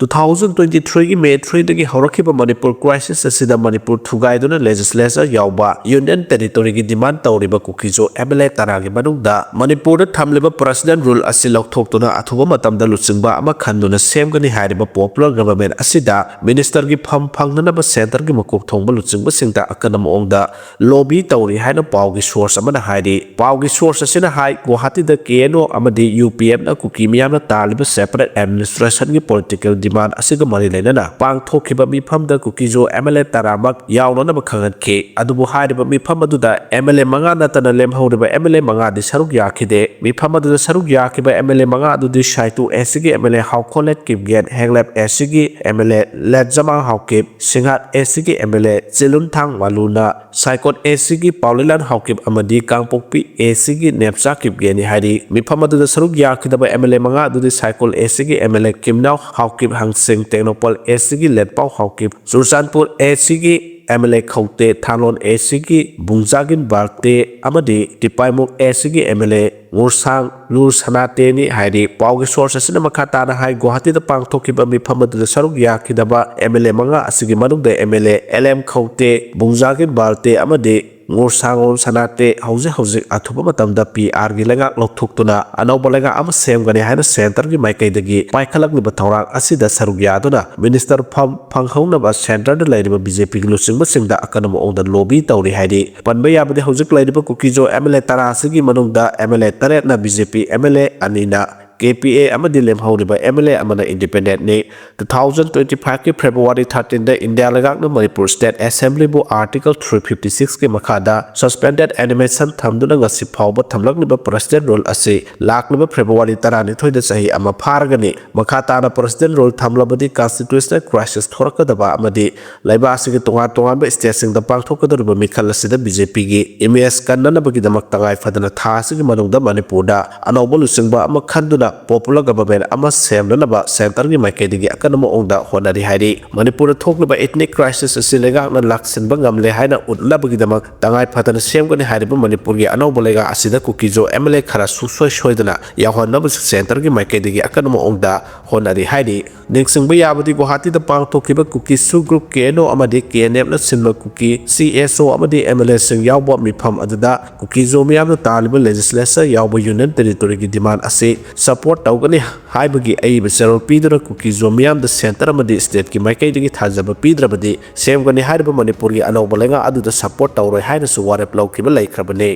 Two thousand twenty-threeꯒꯤ May threeꯗꯒꯤ ꯍꯧꯔꯛꯈꯤꯕ Manipur crisis ꯑꯁꯤꯗ ꯃꯅꯤꯄꯨꯔ ꯊꯨꯒꯥꯏꯗꯨꯅ legislature ꯌꯥꯎꯕ Union Territoryꯒꯤ demand ꯇꯧꯔꯤꯕ ꯀꯨꯀꯤꯖꯣ MLA ꯇꯔꯥꯒꯤ ꯃꯅꯨꯡꯗ ꯃꯅꯤꯄꯨꯔꯗ ꯊꯝꯂꯤꯕ President Rule ꯑꯁꯤ ꯂꯧꯊꯣꯛꯇꯨꯅ ꯑꯊꯨꯕ ꯃꯇꯝꯗ ꯂꯨꯆꯤꯡꯕ ꯑꯃ ꯈꯟꯗꯨꯅ ꯁꯦꯝꯒꯅꯤ ꯍꯥꯏꯔꯤꯕ popular government ꯑꯁꯤꯗ ministerꯒꯤ ꯐꯝ ꯐꯪꯅꯅꯕ centreꯒꯤ ꯃꯀꯣꯛ ꯊꯣꯡꯕ ꯂꯨꯆꯤꯡꯕ ꯁꯤꯡꯗ ꯑꯀꯟꯕ ꯃꯑꯣꯡꯗ lobby ꯇꯧꯔꯤ ꯍꯥꯏꯅ ꯄꯥꯎꯒꯤ source ꯑꯃꯅ ꯍꯥꯏꯔꯤ꯫ ꯄꯥꯎꯒꯤ source ꯑꯁꯤꯅ ꯍꯥꯏ, ꯒꯨꯋꯥꯍꯥꯇꯤꯗ KNO ꯑꯃꯗꯤ UPFꯅ ꯀꯨꯀꯤ ꯃꯤꯌꯥꯝꯅ ꯇꯥꯜꯂꯤꯕ separate administrationꯒꯤ political demand ꯑꯁꯤꯒ ꯃꯔꯤ ꯂꯩꯅꯅ ꯄꯥꯡꯊꯣꯛꯈꯤꯕ ꯃꯤꯐꯝꯗ ꯀꯨꯀꯤꯖꯣ MLA ꯇꯔꯥꯃꯛ ꯌꯥꯎꯅꯅꯕ ꯈꯪꯍꯟꯈꯤ꯫ ꯑꯗꯨꯕꯨ ꯍꯥꯏꯔꯤꯕ ꯃꯤꯐꯝ ꯑꯗꯨꯗ MLA ꯃꯉꯥ ꯅꯠꯇꯅ ꯂꯦꯝꯍꯧꯔꯤꯕ MLA ꯃꯉꯥꯗꯤ ꯁꯔꯨꯛ ꯌꯥꯈꯤꯗꯦ꯫ ꯃꯤꯐꯝ ꯑꯗꯨꯗ ꯁꯔꯨꯛ ꯌꯥꯈꯤꯕ MLA ꯃꯉꯥ ꯑꯗꯨꯗꯤ ꯁꯥꯏꯇꯨ ACꯒꯤ MLA ꯍꯥꯎꯈꯣꯂꯦꯠ Kipgen, ꯍꯦꯡꯂꯦꯞ ACꯒꯤ MLA ꯂꯦꯠꯖꯃꯥꯡ Haokip, ꯁꯤꯡꯍꯥꯠ ACꯒꯤ MLA ꯆꯤꯂꯨꯟꯊꯥꯡ ꯋꯥꯂꯨꯅ, ꯁꯥꯏꯀꯣꯠ ACꯒꯤ ꯄꯥꯎꯂꯤꯂꯥꯟ Haokip ꯑꯃꯗꯤ ꯀꯥꯡꯄꯣꯛꯄꯤ ACꯒꯤ ꯅꯦꯞꯆꯥ ꯀꯤꯞꯒꯦꯟꯅꯤ ꯍꯥꯏꯔꯤ꯫ ꯃꯤꯐꯝ ꯑꯗꯨꯗ ꯁꯔꯨꯛ ꯌꯥꯈꯤꯗꯕ MLA ꯃꯉꯥ ꯑꯗꯨꯗꯤ ꯁꯥꯏꯀꯣꯜ ACꯒꯤ MLA ꯀꯤꯝꯅꯥꯎ ꯍꯥꯎꯀꯤꯞ ꯍꯪꯁꯤꯡ, ꯇꯦꯡꯅꯧꯄꯜ ACꯒꯤ ꯂꯦꯠꯄꯥꯎ ꯍꯥꯎꯀꯤꯞ, ꯆꯨꯔꯆꯥꯟꯄꯨꯔ ACꯒꯤ MLA ꯈꯧꯇꯦ, ꯊꯥꯂꯣꯟ ACꯒꯤ ꯕꯨꯡꯖꯥꯒꯤꯟ ꯕꯥꯔꯇꯦ ꯑꯃꯗꯤ ꯇꯤꯄꯥꯏꯃꯨꯛ ACꯒꯤ MLA ꯉꯨꯔꯁꯥꯡ ꯂꯨꯔ ꯁꯅꯥꯇꯦꯅꯤ ꯍꯥꯏꯔꯤ꯫ ꯄꯥꯎꯒꯤ source ꯑꯁꯤꯅ ꯃꯈꯥ ꯇꯥꯅ ꯍꯥꯏ, ꯒꯨꯋꯥꯍꯥꯇꯤꯗ ꯄꯥꯡꯊꯣꯛꯈꯤꯕ ꯃꯤꯐꯝ ꯑꯗꯨꯗ ꯁꯔꯨꯛ ꯌꯥꯈꯤꯗꯕ MLA ꯃꯉꯥ ꯑꯁꯤꯒꯤ ꯃꯅꯨꯡꯗ MLA LM ꯈꯧꯇꯦ, ꯕꯨꯡꯖꯥꯒꯤꯟ ꯕꯥꯔꯇꯦ ꯑꯃꯗꯤ ꯉꯨꯔꯁꯥꯡꯂꯣꯟ ꯁꯅꯥꯇꯦ ꯍꯧꯖꯤꯛ ꯍꯧꯖꯤꯛ ꯑꯊꯨꯕ ꯃꯇꯝꯗ PRꯒꯤ ꯂꯩꯉꯥꯛ ꯂꯧꯊꯣꯛꯇꯨꯅ ꯑꯅꯧꯕ ꯂꯩꯉꯥꯛ ꯑꯃ ꯁꯦꯝꯒꯅꯤ ꯍꯥꯏꯅ centreꯒꯤ ꯃꯥꯏꯀꯩꯗꯒꯤ ꯄꯥꯏꯈꯠꯂꯛꯂꯤꯕ ꯊꯧꯔꯥꯡ ꯑꯁꯤꯗ ꯁꯔꯨꯛ ꯌꯥꯗꯨꯅ minister ꯐꯝ ꯐꯪꯍꯧꯅꯕ centreꯗ ꯂꯩꯔꯤꯕ BJPꯒꯤ ꯂꯨꯆꯤꯡꯕꯁꯤꯡꯗ ꯑꯀꯟꯕ ꯃꯑꯣꯡꯗ lobby ꯇꯧꯔꯤ ꯍꯥꯏꯔꯤ꯫ ꯄꯟꯕ ꯌꯥꯕꯗꯤ ꯍꯧꯖꯤꯛ ꯂꯩꯔꯤꯕ ꯀꯨꯀꯤꯖꯣ MLA ꯇꯔꯥ ꯑꯁꯤꯒꯤ ꯃꯅꯨꯡꯗ MLA ꯇꯔꯦꯠꯅ BJP MLA, ꯑꯅꯤꯅ KPA ꯑꯃꯗꯤ ꯂꯦꯝꯍꯧꯔꯤꯕ MLA ꯑꯃꯅ independentꯅꯤ꯫ Two thousand twenty fiveꯀꯤ February thirteenꯗ ꯏꯟꯗꯤꯌꯥ ꯂꯩꯉꯥꯛꯅ Manipur State Assemblyꯕꯨ Article three fifty sixꯀꯤ ꯃꯈꯥꯗ suspended animation ꯊꯝꯗꯨꯅ ꯉꯁꯤ ꯐꯥꯎꯕ ꯊꯝꯂꯛꯂꯤꯕ President Rule ꯑꯁꯤ ꯂꯥꯛꯂꯤꯕ February ꯇꯔꯥꯅꯤꯊꯣꯏꯗ ꯆꯍꯤ ꯑꯃ ꯐꯥꯔꯒꯅꯤ꯫ ꯃꯈꯥ ꯇꯥꯅ President Rule ꯊꯝꯂꯕꯗꯤ constitutional crisis ꯊꯣꯔꯛꯀꯗꯕ ꯑꯃꯗꯤ ꯂꯩꯕꯥꯛ ꯑꯁꯤꯒꯤ ꯇꯣꯉꯥꯟ ꯇꯣꯉꯥꯟꯕ stateꯁꯤꯡꯗ ꯄꯥꯡꯊꯣꯛꯀꯗꯧꯔꯤꯕ ꯃꯤꯈꯜ ꯑꯁꯤꯗ BJPꯒꯤ image ꯀꯟꯅꯅꯕꯒꯤꯗꯃꯛ ꯇꯉꯥꯏ ꯐꯗꯅ ꯊꯥ ꯑꯁꯤꯒꯤ ꯃꯅꯨꯡꯗ ꯃꯅꯤꯄꯨꯔꯗ ꯑꯅꯧꯕ ꯂꯨꯆꯤꯡꯕ ꯑꯃ ꯈꯟꯗꯨꯅ ꯄꯣꯄꯨꯂꯔ ꯒꯚꯔꯟꯃꯦꯟ ꯑꯃ ꯁꯦꯝꯅꯅꯕ ꯁꯦꯟꯇꯔꯒꯤ ꯃꯥꯏꯀꯩꯗꯒꯤ ꯑꯀꯟꯕ ꯃꯑꯣꯡꯗ ꯍꯣꯠꯅꯔꯤ ꯍꯥꯏꯔꯤ꯫ ꯃꯅꯤꯄꯨꯔꯗ ꯊꯣꯛꯂꯤꯕ ꯏꯊꯅꯤꯛ ꯀ꯭ꯔꯥꯏꯁꯤꯁ ꯑꯁꯤ ꯂꯩꯉꯥꯛꯅ ꯂꯥꯛꯁꯤꯟꯕ ꯉꯝꯂꯦ ꯍꯥꯏꯅ ꯎꯠꯅꯕꯒꯤꯗꯃꯛ ꯇꯉꯥꯏ ꯐꯗꯅ ꯁꯦꯝꯒꯅꯤ ꯍꯥꯏꯔꯤꯕ ꯃꯅꯤꯄꯨꯔꯒꯤ ꯑꯅꯧꯕ ꯂꯩꯉꯥꯛ ꯑꯁꯤꯗ ꯀꯨꯀꯤꯖꯣ ꯑꯦꯝ ꯑꯦꯜ ꯑꯦ ꯈꯔ ꯁꯨꯡꯁꯣꯏ ꯁꯣꯏꯗꯅ ꯌꯥꯎꯍꯟꯅꯕꯁꯨ ꯁꯦꯟꯇꯔꯒꯤ ꯃꯥꯏꯀꯩꯗꯒꯤ ꯑꯀꯟꯕ ꯃꯑꯣꯡꯗ ꯍꯣꯠꯅꯔꯤ ꯍꯥꯏꯔꯤ꯫ ꯅꯤꯡꯁꯤꯡꯕ ꯌꯥꯕꯗꯤ, ꯒꯨꯋꯥꯍꯥꯇꯤꯗ ꯄꯥꯡꯊꯣꯛꯈꯤꯕ ꯀꯨꯀꯤ ꯁꯨ ꯒ꯭ꯔꯨꯞ ꯀꯦ ꯑꯦꯟ ꯑꯣ ꯑꯃꯗꯤ ꯀꯦ ꯑꯦꯟ ꯑꯦꯐꯅ ꯁꯤꯟꯕ ꯀꯨꯀꯤ ꯁꯤ ꯑꯦꯁ ꯑꯣ ꯑꯃꯗꯤ ꯑꯦꯝ ꯑꯦꯜ ꯑꯦꯁꯤꯡ ꯌꯥꯎꯕ ꯃꯤꯐꯝ ꯑꯗꯨꯗ ꯀꯨꯀꯤꯖꯣ ꯃꯤꯌꯥꯝꯅ ꯇꯥꯜꯂꯤꯕ ꯂꯦꯖꯤꯁꯂꯦꯆꯔ ꯌꯥꯎꯕ ꯌꯨꯅꯤꯌꯟ ꯇꯦꯔꯤꯇꯣꯔꯤꯒꯤ ꯗꯤꯃꯥꯟ ꯑꯁꯤ ꯁꯄꯣꯔꯠ ꯇꯧꯒꯅꯤ ꯍꯥꯏꯕꯒꯤ ꯑꯏꯕ ꯆꯦꯔꯣꯜ ꯄꯤꯗꯨꯅ ꯀꯨꯀꯤꯖꯣ ꯃꯤꯌꯥꯝꯗ ꯁꯦꯟꯇꯔ ꯑꯃꯗꯤ ꯁ꯭ꯇꯦꯠꯀꯤ ꯃꯥꯏꯀꯩꯗꯒꯤ ꯊꯥꯖꯕ ꯄꯤꯗ꯭ꯔꯕꯗꯤ ꯁꯦꯝꯒꯅꯤ ꯍꯥꯏꯔꯤꯕ ꯃꯅꯤꯄꯨꯔꯒꯤ ꯑꯅꯧꯕ ꯂꯩꯉꯥꯛ ꯑꯗꯨꯗ ꯁꯄꯣꯔꯠ ꯇꯧꯔꯣꯏ ꯍꯥꯏꯅꯁꯨ ꯋꯥꯔꯦꯞ ꯂꯧꯈꯤꯕ ꯂꯩꯈ꯭ꯔꯕꯅꯤ꯫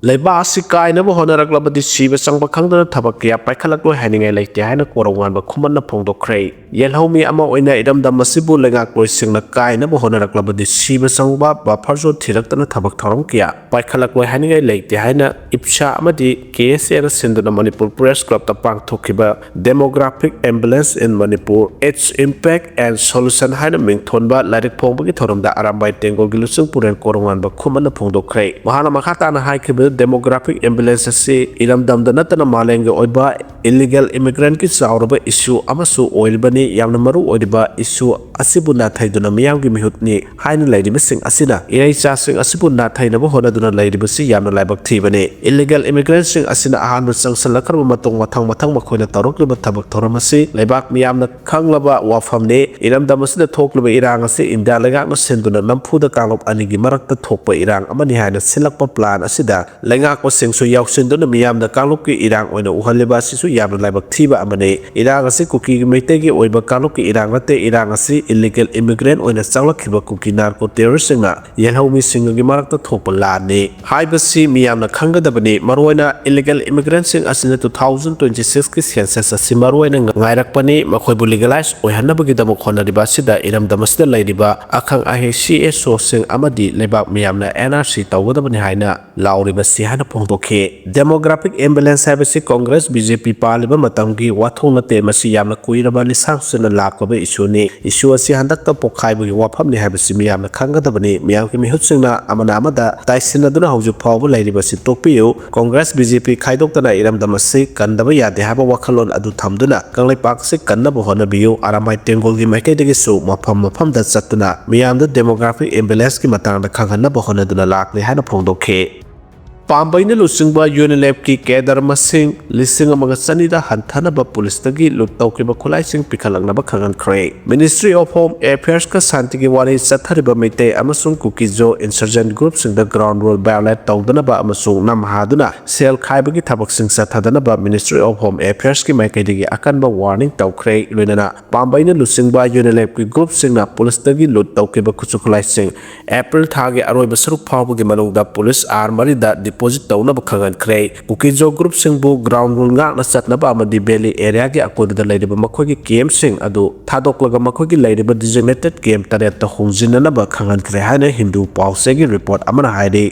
ꯂꯩꯕꯥꯛ ꯑꯁꯤ ꯀꯥꯏꯅꯕ ꯍꯣꯠꯅꯔꯛꯂꯕꯗꯤ ꯁꯤꯕ ꯆꯪꯕ ꯈꯪꯗꯅ ꯊꯕꯛ ꯀꯌꯥ ꯄꯥꯏꯈꯠꯂꯛꯂꯣꯏ ꯍꯥꯏꯅꯤꯡꯉꯥꯏ ꯂꯩꯇꯦ ꯍꯥꯏꯅ ꯀꯣꯔꯧꯉꯥꯟꯕ ꯈꯨꯃꯟꯅ ꯐꯣꯡꯗꯣꯛꯈ꯭ꯔꯦ꯫ ꯌꯦꯜꯍꯧꯃꯤ ꯑꯃ ꯑꯣꯏꯅ ꯏꯔꯝꯗꯝ ꯑꯁꯤꯕꯨ ꯂꯩꯉꯥꯛꯂꯣꯏꯁꯤꯡꯅ ꯀꯥꯏꯅꯕ ꯍꯣꯠꯅꯔꯛꯂꯕꯗꯤ ꯁꯤꯕ ꯆꯪꯕ ꯕꯐꯔ ꯖꯣꯟ ꯊꯤꯔꯛꯇꯅ ꯊꯕꯛ ꯊꯧꯔꯝ ꯀꯌꯥ ꯄꯥꯏꯈꯠꯂꯛꯂꯣꯏ ꯍꯥꯏꯅꯤꯡꯉꯥꯏ ꯂꯩꯇꯦ ꯍꯥꯏꯅ ꯏꯞꯁꯥ ꯑꯃꯗꯤ ꯀꯦ ꯑꯦꯁ ꯑꯦꯅ ꯁꯤꯟꯗꯨꯅ ꯃꯅꯤꯄꯨꯔ ꯄ꯭ꯔꯦꯁ ꯀ꯭ꯂꯕꯇ ꯄꯥꯡꯊꯣꯛꯈꯤꯕ Demographic Imbalance in Manipur, Its Impact and Solution ꯍꯥꯏꯅ ꯃꯤꯡꯊꯣꯟꯕ ꯂꯥꯏꯔꯤꯛ ꯐꯣꯡꯕꯒꯤ ꯊꯧꯔꯝꯗ ꯑꯔꯥꯝꯕꯥꯏ ꯇꯦꯡꯒꯣꯜꯒꯤ ꯂꯨꯆꯤꯡ ꯄꯨꯔꯦꯜ ꯀꯣꯔꯧꯉꯥꯟꯕ ꯈꯨꯃꯟꯅ ꯐꯣꯡꯗꯣꯛꯈ꯭ꯔꯦ꯫ ꯃꯍꯥꯛꯅ ꯃꯈꯥ ꯇꯥꯅ ꯍꯥꯏꯈꯤꯕꯗ, demographic imbalance ꯑꯁꯤ ꯏꯔꯝꯗꯝꯗ ꯅꯠꯇꯅ ꯃꯥꯂꯦꯝꯒꯤ ꯑꯣꯏꯕ illegal immigrantꯀꯤ ꯆꯥꯎꯔꯕ issue ꯑꯃꯁꯨ ꯑꯣꯏꯔꯤꯕꯅꯤ꯫ ꯌꯥꯝꯅ ꯃꯔꯨ ꯑꯣꯏꯔꯤꯕ issue ꯑꯁꯤꯕꯨ ꯅꯥꯊꯩꯗꯨꯅ ꯃꯤꯌꯥꯝꯒꯤ ꯃꯤꯍꯨꯠꯅꯤ ꯍꯥꯏꯅ ꯂꯩꯔꯤꯕꯁꯤꯡ ꯑꯁꯤꯅ ꯏꯔꯩꯆꯥꯁꯤꯡ ꯑꯁꯤꯕꯨ ꯅꯥꯊꯩꯅꯕ ꯍꯣꯠꯅꯗꯨꯅ ꯂꯩꯔꯤꯕꯁꯤ ꯌꯥꯝꯅ ꯂꯥꯏꯕꯛ ꯊꯤꯕꯅꯤ꯫ Illegal immigrantꯁꯤꯡ ꯑꯁꯤꯅ ꯑꯍꯥꯟꯕ ꯆꯪꯁꯤꯜꯂꯛꯈ꯭ꯔꯕ ꯃꯇꯨꯡ, ꯃꯊꯪ ꯃꯊꯪ ꯃꯈꯣꯏꯅ ꯇꯧꯔꯛꯂꯤꯕ ꯊꯕꯛ ꯊꯧꯔꯝ ꯑꯁꯤ ꯂꯩꯕꯥꯛ ꯃꯤꯌꯥꯝꯅ ꯈꯪꯂꯕ ꯋꯥꯐꯝꯅꯤ꯫ ꯏꯔꯝꯗꯝ ꯑꯁꯤꯗ ꯊꯣꯛꯂꯤꯕ ꯏꯔꯥꯡ ꯑꯁꯤ ꯏꯟꯗꯤꯌꯥ ꯂꯩꯉꯥꯛꯅ ꯁꯤꯟꯗꯨꯅ ꯅꯝꯐꯨꯗ ꯀꯥꯡꯂꯨꯞ ꯑꯅꯤꯒꯤ ꯃꯔꯛꯇ ꯊꯣꯛꯄ ꯏꯔꯥꯡ ꯑꯃꯅꯤ ꯍꯥꯏꯅ ꯁꯤꯜꯂꯛꯄ plan ꯑꯁꯤꯗ ꯂꯩꯉꯥꯛꯄꯁꯤꯡꯁꯨ ꯌꯥꯎꯁꯤꯟꯗꯨꯅ ꯃꯤꯌꯥꯝꯅ ꯀꯥꯡꯂꯨꯞꯀꯤ ꯏꯔꯥꯡ ꯑꯣꯏꯅ ꯎꯍꯜꯂꯤꯕ ꯑꯁꯤꯁꯨ ꯌꯥꯝꯅ ꯂꯥꯏꯕꯛ ꯊꯤꯕ ꯑꯃꯅꯤ꯫ ꯏꯔꯥꯡ ꯑꯁꯤ ꯀꯨꯀꯤꯒꯤ ꯃꯩꯇꯩꯒꯤ ꯑꯣꯏꯕ ꯀꯥꯡꯂꯨꯞꯀꯤ ꯏꯔꯥꯡ ꯅꯠꯇꯦ, ꯏꯔꯥꯡ ꯑꯁꯤ illegal immigrant ꯑꯣꯏꯅ ꯆꯪꯂꯛꯈꯤꯕ ꯀꯨꯀꯤ narco terroristꯁꯤꯡꯅ ꯌꯦꯜꯍꯧꯃꯤꯁꯤꯡꯒꯤ ꯃꯔꯛꯇ ꯊꯣꯛꯄ ꯂꯥꯟꯅꯤ ꯍꯥꯏꯕꯁꯤ ꯃꯤꯌꯥꯝꯅ ꯈꯪꯒꯗꯕꯅꯤ꯫ ꯃꯔꯨꯑꯣꯏꯅ illegal immigrantꯁꯤꯡ ꯑꯁꯤꯅ two thousand twenty sixꯀꯤ census ꯑꯁꯤ ꯃꯔꯨꯑꯣꯏꯅ ꯉꯥꯏꯔꯛꯄꯅꯤ꯫ ꯃꯈꯣꯏꯕꯨ legalize ꯑꯣꯏꯍꯟꯅꯕꯒꯤꯗꯃꯛ ꯍꯣꯠꯅꯔꯤꯕ ꯑꯁꯤꯗ ꯏꯔꯝꯗꯝ ꯑꯁꯤꯗ ꯂꯩꯔꯤꯕ ꯑꯈꯪ ꯑꯍꯩ C S Oꯁꯤꯡ ꯑꯃꯗꯤ ꯂꯩꯕꯥꯛ ꯃꯤꯌꯥꯝꯅ N R C ꯇꯧꯒꯗꯕꯅꯤ ꯍꯥꯏꯅ ꯂꯥꯎꯔꯤꯕꯁꯤ ꯍꯥꯏꯅ ꯐꯣꯡꯗꯣꯛꯈꯤ꯫ Demographic imbalance ꯍꯥꯏꯕꯁꯤ ꯀꯣꯡꯒ꯭ꯔꯦꯁ, B J P ꯄꯥꯜꯂꯤꯕ ꯃꯇꯝꯒꯤ ꯋꯥꯊꯣꯛ ꯅꯠꯇꯦ, ꯃꯁꯤ ꯌꯥꯝꯅ ꯀꯨꯏꯔꯕ ꯂꯤꯁꯥꯡ ꯆꯠꯅ ꯂꯥꯛꯂꯕ ꯏꯁꯨꯅꯤ꯫ ꯏꯁꯨ ꯑꯁꯤ ꯍꯟꯗꯛꯇ ꯄꯣꯛꯈꯥꯏꯕꯒꯤ ꯋꯥꯐꯝꯅꯤ ꯍꯥꯏꯕꯁꯤ ꯃꯤꯌꯥꯝꯅ ꯈꯪꯒꯗꯕꯅꯤ꯫ ꯃꯤꯌꯥꯝꯒꯤ ꯃꯤꯍꯨꯠꯁꯤꯡꯅ ꯑꯃꯅ ꯑꯃꯗ ꯇꯥꯏꯁꯤꯟꯅꯗꯨꯅ ꯍꯧꯖꯤꯛ ꯐꯥꯎꯕ ꯂꯩꯔꯤꯕꯁꯤ ꯇꯣꯛꯄꯤꯌꯨ꯫ ꯀꯣꯡꯒ꯭ꯔꯦꯁ, ꯕꯤ ꯖꯦ ꯄꯤ ꯈꯥꯏꯗꯣꯛꯇꯅ ꯏꯔꯝꯗꯝ ꯑꯁꯤ ꯀꯟꯗꯕ ꯌꯥꯗꯦ ꯍꯥꯏꯕ ꯋꯥꯈꯜꯂꯣꯟ ꯑꯗꯨ ꯊꯝꯗꯨꯅ ꯀꯪꯂꯩꯄꯥꯛ ꯑꯁꯤ ꯀꯟꯅꯕ ꯍꯣꯠꯅꯕꯤꯌꯨ꯫ ꯑꯔꯥꯃꯥꯏ ꯇꯦꯡꯒꯣꯜꯒꯤ ꯃꯥꯏꯀꯩꯗꯒꯤꯁꯨ ꯃꯐꯝ ꯃꯐꯝꯗ ꯆꯠꯇꯨꯅ ꯃꯤꯌꯥꯝꯗ demographic imbalanceꯀꯤ ꯃꯇꯥꯡꯗ ꯈꯪꯍꯟꯅꯕ ꯍꯣꯠꯅꯗꯨꯅ ꯂꯥꯛꯂꯤ ꯍꯥꯏꯅ ꯐꯣꯡꯗꯣꯛꯈꯤ꯫ ꯄꯥꯝꯕꯩꯅ ꯂꯨꯆꯤꯡꯕ ꯌꯨꯅꯤꯂꯦꯞꯀꯤ ꯀꯦꯗꯔ ꯃꯁꯤꯡ ꯂꯤꯁꯤꯡ ꯑꯃꯒ ꯆꯅꯤꯗ ꯍꯟꯊꯅꯕ ꯄꯨꯂꯤꯁꯇꯒꯤ ꯂꯨꯠ ꯇꯧꯈꯤꯕ ꯈꯨꯠꯂꯥꯏꯁꯤꯡ ꯄꯤꯈꯠꯂꯛꯅꯕ ꯈꯪꯍꯟꯈ꯭ꯔꯦ꯫ Ministry of Home Affairsꯀ ꯁꯥꯟꯇꯤꯒꯤ ꯋꯥꯔꯤ ꯆꯠꯊꯔꯤꯕ ꯃꯩꯇꯩ ꯑꯃꯁꯨꯡ ꯀꯨꯀꯤꯖꯣ insurgent groupꯁꯤꯡꯗ ground rule violate ꯇꯧꯗꯅꯕ ꯑꯃꯁꯨꯡ ꯅꯝꯍꯥꯗꯨꯅ ꯁꯦꯜ ꯈꯥꯏꯕꯒꯤ ꯊꯕꯛꯁꯤꯡ ꯆꯠꯊꯗꯅꯕ Ministry of Home Affairsꯀꯤ ꯃꯥꯏꯀꯩꯗꯒꯤ ꯑꯀꯟꯕ warning ꯇꯧꯈ꯭ꯔꯦ꯫ ꯂꯣꯏꯅꯅ ꯄꯥꯝꯕꯩꯅ ꯂꯨꯆꯤꯡꯕ ꯌꯨꯅꯤꯂꯦꯞꯀꯤ groupꯁꯤꯡꯅ ꯄꯨꯂꯤꯁꯇꯒꯤ ꯂꯨꯠ ꯇꯧꯈꯤꯕ ꯈꯨꯠꯁꯨ ꯈꯨꯠꯂꯥꯏꯁꯤꯡ ꯑꯦꯄ꯭ꯔꯤꯜ ꯊꯥꯒꯤ ꯑꯔꯣꯏꯕ ꯁꯔꯨꯛ ꯐꯥꯎꯕꯒꯤ ꯃꯅꯨꯡꯗ ꯄꯨꯂꯤꯁ ꯑꯥꯔꯃꯔꯤꯗ deposit ꯇꯧꯅꯕ ꯈꯪꯍꯟꯈ꯭ꯔꯦ꯫ ꯀꯨꯀꯤꯖꯣ groupꯁꯤꯡꯕꯨ ground rule ꯉꯥꯛꯅ ꯆꯠꯅꯕ ꯑꯃꯗꯤ valley areaꯒꯤ ꯑꯀꯣꯏꯕꯗ ꯂꯩꯔꯤꯕ ꯃꯈꯣꯏꯒꯤ campꯁꯤꯡ ꯑꯗꯨ ꯊꯥꯗꯣꯛꯂꯒ ꯃꯈꯣꯏꯒꯤ ꯂꯩꯔꯤꯕ designated camp ꯇꯔꯦꯠꯇ ꯍꯣꯡꯖꯤꯟꯅꯅꯕ ꯈꯪꯍꯟꯈ꯭ꯔꯦ ꯍꯥꯏꯅ ꯍꯤꯟꯗꯨ ꯄꯥꯎꯆꯦꯒꯤ report ꯑꯃꯅ ꯍꯥꯏꯔꯤ꯫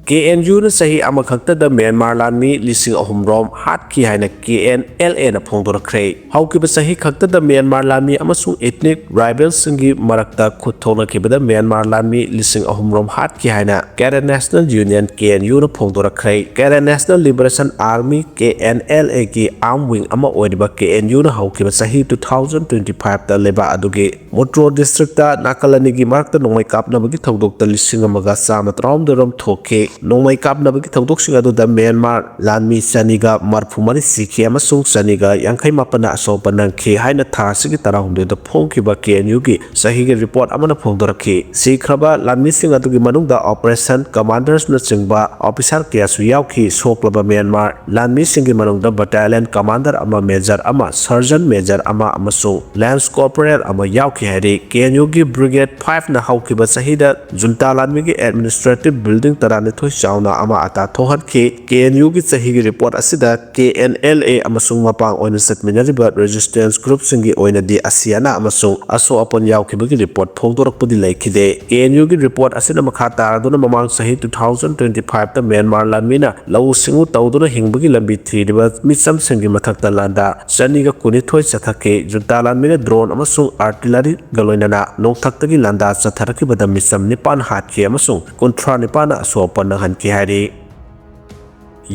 ꯀꯦ ꯑꯦꯟ ꯌꯨꯅ ꯆꯍꯤ ꯑꯃꯈꯛꯇꯗ ꯃ꯭ꯌꯥꯟꯃꯥꯔ ꯂꯥꯟꯃꯤ ꯂꯤꯁꯤꯡ ꯑꯍꯨꯝ ꯔꯣꯝ ꯍꯥꯠꯈꯤ ꯍꯥꯏꯅ ꯀꯦ ꯑꯦꯟ ꯑꯦꯜ ꯑꯦꯅ ꯐꯣꯡꯗꯣꯔꯛꯈ꯭ꯔꯦ꯫ ꯍꯧꯈꯤꯕ ꯆꯍꯤ ꯈꯛꯇꯗ ꯃ꯭ꯌꯥꯟꯃꯥꯔ ꯂꯥꯟꯃꯤ ꯑꯃꯁꯨꯡ ethnic rivalꯁꯤꯡꯒꯤ ꯃꯔꯛꯇ ꯈꯨꯠ ꯊꯣꯛꯅꯈꯤꯕꯗ ꯃ꯭ꯌꯥꯟꯃꯥꯔ ꯂꯥꯟꯃꯤ ꯂꯤꯁꯤꯡ ꯑꯍꯨꯝ ꯔꯣꯝ ꯍꯥꯠꯈꯤ ꯍꯥꯏꯅ Karen National Union, K N ꯌꯨꯅ ꯐꯣꯡꯗꯣꯔꯛꯈ꯭ꯔꯦ꯫ Karen National Liberation Army, K N L ꯑꯦꯒꯤ arm wing ꯑꯃ ꯑꯣꯏꯔꯤꯕ ꯀꯦ ꯑꯦꯟ ꯌꯨꯅ ꯍꯧꯈꯤꯕ ꯆꯍꯤ two thousand twenty fiveꯇ ꯂꯩꯕꯥꯛ ꯑꯗꯨꯒꯤ ꯃꯣꯇ꯭ꯔꯣ districtꯇ ꯅꯥꯀꯜ ꯑꯅꯤꯒꯤ ꯃꯔꯛꯇ ꯅꯣꯡꯃꯩ ꯀꯥꯞꯅꯕꯒꯤ ꯊꯧꯗꯣꯛꯇ ꯂꯤꯁꯤꯡ ꯑꯃꯒ ꯆꯥꯝꯃ ꯇꯔꯥꯍꯨꯝꯗꯣꯏ ꯔꯣꯝ ꯊꯣꯛꯈꯤ꯫ ꯅꯣꯡꯃꯩ ꯀꯥꯞꯅꯕꯒꯤ ꯊꯧꯗꯣꯛꯁꯤꯡ ꯑꯗꯨꯗ ꯃ꯭ꯌꯥꯟꯃꯥꯔ ꯂꯥꯟꯃꯤ ꯆꯅꯤꯒ ꯃꯔꯤꯐꯨ ꯃꯔꯤ ꯁꯤꯈꯤ ꯑꯃꯁꯨꯡ ꯆꯅꯤꯒ ꯌꯥꯡꯈꯩ ꯃꯥꯄꯟꯅ ꯑꯁꯣꯛꯄ ꯅꯪꯈꯤ ꯍꯥꯏꯅ ꯊꯥ ꯑꯁꯤꯒꯤ ꯇꯔꯥꯍꯨꯝꯗꯣꯏꯗ ꯐꯣꯡꯈꯤꯕ ꯀꯦ ꯑꯦꯟ ꯌꯨꯒꯤ ꯆꯍꯤꯒꯤ report ꯑꯃꯅ ꯐꯣꯡꯗꯣꯔꯛꯈꯤ꯫ ꯁꯤꯈ꯭ꯔꯕ ꯂꯥꯟꯃꯤꯁꯤꯡ ꯑꯗꯨꯒꯤ ꯃꯅꯨꯡꯗ operation commanders ꯅꯆꯤꯡꯕ officer ꯀꯌꯥꯁꯨ ꯌꯥꯎꯈꯤ꯫ ꯁꯣꯛꯂꯕ ꯃ꯭ꯌꯥꯟꯃꯥꯔ ꯂꯥꯟꯃꯤꯁꯤꯡꯒꯤ ꯃꯅꯨꯡꯗ battalion commander ꯑꯃ, major ꯑꯃ, sergeant major ꯑꯃ ꯑꯃꯁꯨꯡ lance corporal ꯑꯃ ꯌꯥꯎꯈꯤ ꯍꯥꯏꯔꯤ꯫ ꯀꯦ ꯑꯦꯟ ꯌꯨꯒꯤ Brigade fiveꯅ ꯍꯧꯈꯤꯕ ꯆꯍꯤꯗ ꯖꯨꯟꯇꯥ ꯂꯥꯟꯃꯤꯒꯤ administrative building ꯇꯔꯥꯅꯤꯊꯣꯏ ꯆꯥꯎꯅ ꯑꯃꯥꯡ ꯑꯇꯥ ꯊꯣꯛꯍꯟꯈꯤ꯫ ꯀꯦ ꯑꯦꯟ ꯌꯨꯒꯤ ꯆꯍꯤꯒꯤ ꯔꯤꯄꯣꯔꯠ ꯑꯁꯤꯗ ꯀꯦ ꯑꯦꯟ ꯑꯦꯜ ꯑꯦ ꯑꯃꯁꯨꯡ ꯃꯄꯥꯡ ꯑꯣꯏꯅ ꯆꯠꯃꯤꯟꯅꯔꯤꯕ ꯔꯦꯖꯤꯁꯇꯦꯟꯁ ꯒ꯭ꯔꯨꯞꯁꯤꯡꯒꯤ ꯑꯣꯏꯅꯗꯤ ꯑꯁꯤ ꯑꯅꯥ ꯑꯃꯁꯨꯡ ꯑꯁꯣꯛ ꯑꯄꯟ ꯌꯥꯎꯈꯤꯕꯒꯤ ꯔꯤꯄꯣꯔꯠ ꯐꯣꯡꯗꯣꯔꯛꯄꯗꯤ ꯂꯩꯈꯤꯗꯦ꯫ ꯀꯦ ꯑꯦꯟ ꯌꯨꯒꯤ ꯔꯤꯄꯣꯔꯠ ꯑꯁꯤꯅ ꯃꯈꯥ ꯇꯥꯔꯗꯨꯅ ꯃꯃꯥꯡ ꯆꯍꯤ two thousand twenty fiveꯇ ꯃ꯭ꯌꯥꯟꯃꯥꯔ ꯂꯥꯟꯃꯤꯅ ꯂꯧꯎ ꯁꯤꯡꯎ ꯇꯧꯗꯨꯅ ꯍꯤꯡꯕꯒꯤ ꯂꯝꯕꯤ ꯊꯤꯔꯤꯕ ꯃꯤꯆꯝꯁꯤꯡꯒꯤ ꯃꯊꯛꯇ ꯂꯥꯟꯗꯥ ꯆꯅꯤꯒ ꯀꯨꯟꯅꯤꯊꯣꯏ ꯆꯠꯊꯈꯤ꯫ ꯖꯨꯟꯇꯥ ꯂꯥꯟꯃꯤꯅ ꯗ꯭ꯔꯣꯟ ꯑꯃꯁꯨꯡ ꯑꯥꯔꯇꯤꯂꯔꯤꯒ ꯂꯣꯏꯅꯅ ꯅꯣꯡꯊꯛꯇꯒꯤ ꯂꯥꯟꯗꯥ ꯆꯠꯊꯔꯛꯈꯤꯕꯗ ꯃꯤꯆꯝ ꯅꯤꯄꯥꯟ ꯍꯥꯠꯈꯤ ꯑꯃꯁꯨꯡ ꯀꯨꯟꯊ꯭ꯔꯥ ꯅꯤꯄꯥꯟꯅ ꯑꯁꯣꯛ ꯑꯄꯟ ꯅꯪꯍꯟꯈꯤ ꯍꯥꯏꯔꯤ꯫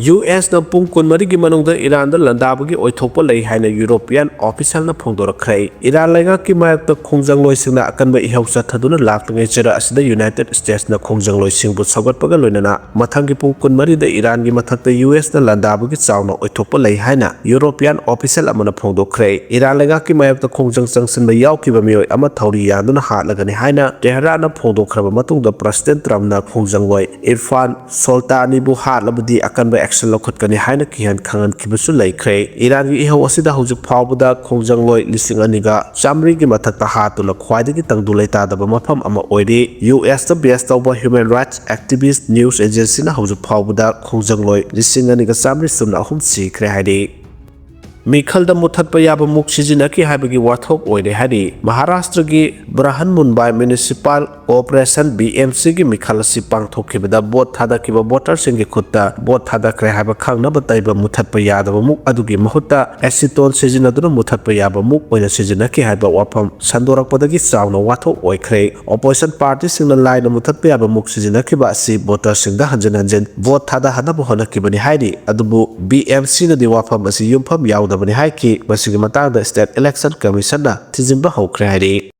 ꯌꯨ ꯑꯦꯁꯅ ꯄꯨꯡ ꯀꯨꯟꯃꯔꯤꯒꯤ ꯃꯅꯨꯡꯗ ꯏꯔꯥꯟꯗ ꯂꯥꯟꯗꯥꯕꯒꯤ ꯑꯣꯏꯊꯣꯛꯄ ꯂꯩ ꯍꯥꯏꯅ ꯌꯨꯔꯣꯄꯤꯌꯥꯟ ꯑꯣꯐꯤꯁꯤꯌꯦꯜꯅ ꯐꯣꯡꯗꯣꯔꯛꯈ꯭ꯔꯦ꯫ ꯏꯔꯥꯟ ꯂꯩꯉꯥꯛꯀꯤ ꯃꯥꯌꯣꯛꯇ ꯈꯣꯡꯖꯪꯂꯣꯏꯁꯤꯡꯅ ꯑꯀꯟꯕ ꯏꯍꯧ ꯆꯠꯊꯗꯨꯅ ꯂꯥꯛꯂꯤꯉꯩ ꯆꯔꯥ ꯑꯁꯤꯗ ꯌꯨꯅꯥꯏꯇꯦꯗ ꯁ꯭ꯇꯦꯠꯁꯅ ꯈꯣꯡꯖꯪꯂꯣꯏꯁꯤꯡꯕꯨ ꯁꯧꯒꯠꯄꯒ ꯂꯣꯏꯅꯅ ꯃꯊꯪꯒꯤ ꯄꯨꯡ ꯀꯨꯟꯃꯔꯤꯗ ꯏꯔꯥꯟꯒꯤ ꯃꯊꯛꯇ ꯌꯨ ꯑꯦꯁꯅ ꯂꯥꯟꯗꯥꯕꯒꯤ ꯆꯥꯎꯅ ꯑꯣꯏꯊꯣꯛꯄ ꯂꯩ ꯍꯥꯏꯅ ꯌꯨꯔꯣꯄꯤꯌꯥꯟ ꯑꯣꯐꯤꯁꯤꯌꯦꯜ ꯑꯃꯅ ꯐꯣꯡꯗꯣꯛꯈ꯭ꯔꯦ꯫ ꯏꯔꯥꯟ ꯂꯩꯉꯥꯛꯀꯤ ꯃꯥꯌꯣꯛꯇ ꯈꯣꯡꯖꯪ ꯆꯪꯁꯤꯟꯕ ꯌꯥꯎꯈꯤꯕ ꯃꯤꯑꯣꯏ ꯑꯃ ꯊꯧꯔꯤ ꯌꯥꯟꯗꯨꯅ ꯍꯥꯠꯂꯒꯅꯤ ꯍꯥꯏꯅ ꯇꯦꯍꯔꯥꯟꯅ ꯐꯣꯡꯗꯣꯛꯈ꯭ꯔꯕ ꯃꯇꯨꯡꯗ ꯄ꯭ꯔꯁꯤꯗꯦꯟ ꯇ꯭ꯔꯝꯞꯅ ꯈꯣꯡꯖꯪꯂꯣꯏ ꯏꯔꯐꯥꯟ ꯁꯣꯜꯇꯥꯅꯤꯕꯨ ꯍꯥꯠꯂꯕꯗꯤ ꯑꯀꯟꯕ ꯑꯦꯛꯁꯟ ꯂꯧꯈꯠꯀꯅꯤ ꯍꯥꯏꯅ ꯀꯤꯍꯟ ꯈꯪꯍꯟꯈꯤꯕꯁꯨ ꯂꯩꯈ꯭ꯔꯦ꯫ ꯏꯔꯥꯟꯒꯤ ꯏꯍꯧ ꯑꯁꯤꯗ ꯍꯧꯖꯤꯛ ꯐꯥꯎꯕꯗ ꯈꯣꯡꯖꯪꯂꯣꯏ ꯂꯤꯁꯤꯡ ꯑꯅꯤꯒ ꯆꯥꯃꯔꯤꯒꯤ ꯃꯊꯛꯇ ꯍꯥꯠꯇꯨꯅ ꯈ꯭ꯋꯥꯏꯗꯒꯤ ꯇꯪꯗꯨ ꯂꯩꯇꯥꯗꯕ ꯃꯐꯝ ꯑꯃ ꯑꯣꯏꯔꯤ꯫ ꯌꯨ ꯑꯦꯁꯇ ꯕꯦꯁ ꯇꯧꯕ ꯍ꯭ꯌꯨꯃꯦꯟ ꯔꯥꯏꯠꯁ ꯑꯦꯛꯇꯤꯚꯤꯁ꯭ꯠ ꯅ꯭ꯌꯨꯁ ꯑꯦꯖꯦꯟꯁꯤꯅ ꯍꯧꯖꯤꯛ ꯐꯥꯎꯕꯗ ꯈꯣꯡꯖꯪꯂꯣꯏ ꯂꯤꯁꯤꯡ ꯑꯅꯤꯒ ꯆꯥꯃꯔꯤ ꯁꯨꯞꯅ ꯑꯍꯨꯝ ꯁꯤꯈ꯭ꯔꯦ ꯍꯥꯏꯔꯤ꯫ ꯃꯤꯈꯜꯗ ꯃꯨꯊꯠꯄ ꯌꯥꯕ ꯃꯨꯛ ꯁꯤꯖꯤꯟꯅꯈꯤ ꯍꯥꯏꯕꯒꯤ ꯋꯥꯊꯣꯛ ꯑꯣꯏꯔꯦ ꯍꯥꯏꯔꯤ꯫ ꯃꯍꯥꯔꯥꯁꯇ꯭ꯔꯒꯤ Brihanmumbai municipal corporation, B M ꯁꯤꯒꯤ ꯃꯤꯈꯜ ꯑꯁꯤ ꯄꯥꯡꯊꯣꯛꯈꯤꯕꯗ ꯚꯣꯠ ꯊꯥꯗꯈꯤꯕ ꯚꯣꯇꯔꯁꯤꯡꯒꯤ ꯈꯨꯠꯇ ꯚꯣꯠ ꯊꯥꯗꯈ꯭ꯔꯦ ꯍꯥꯏꯕ ꯈꯪꯅꯕ ꯇꯩꯕ ꯃꯨꯊꯠꯄ ꯌꯥꯗꯕ ꯃꯨꯛ ꯑꯗꯨꯒꯤ ꯃꯍꯨꯠꯇ ꯑꯦꯁꯤꯇꯣꯟ ꯁꯤꯖꯤꯟꯅꯗꯨꯅ ꯃꯨꯊꯠꯄ ꯌꯥꯕ ꯃꯨꯛ ꯑꯣꯏꯅ ꯁꯤꯖꯤꯟꯅꯈꯤ ꯍꯥꯏꯕ ꯋꯥꯐꯝ ꯁꯟꯗꯣꯔꯛꯄꯗꯒꯤ ꯆꯥꯎꯅ ꯋꯥꯊꯣꯛ ꯑꯣꯏꯈ꯭ꯔꯦ꯫ ꯑꯣꯄꯣꯖꯤꯁꯟ ꯄꯥꯔꯇꯤꯁꯤꯡꯅ ꯂꯥꯏꯅ ꯃꯨꯊꯠꯄ ꯌꯥꯕ ꯃꯨꯛ ꯁꯤꯖꯤꯟꯅꯈꯤꯕ ꯑꯁꯤ ꯚꯣꯇꯔꯁꯤꯡꯗ ꯍꯟꯖꯤꯟ ꯍꯟꯖꯤꯟ ꯚꯣꯠ ꯊꯥꯗꯍꯟꯅꯕ ꯍꯣꯠꯅꯈꯤꯕꯅꯤ ꯍꯥꯏꯔꯤ꯫ ꯑꯗꯨꯕꯨ ꯕꯤ ꯑꯦꯝ ꯁꯤꯅꯗꯤ ꯋꯥꯐꯝ ꯑꯁꯤ ꯌꯨꯝꯐꯝ ꯌꯥꯎꯗꯕꯅꯤ ꯍꯥꯏꯈꯤ꯫ ꯃꯁꯤꯒꯤ ꯃꯇꯥꯡꯗ ꯁ꯭ꯇꯦꯠ ꯏꯂꯦꯛꯁꯟ ꯀꯃꯤꯁꯟꯅ ꯊꯤꯖꯤꯟꯕ ꯍꯧꯈ꯭ꯔꯦ ꯍꯥꯏꯔꯤ꯫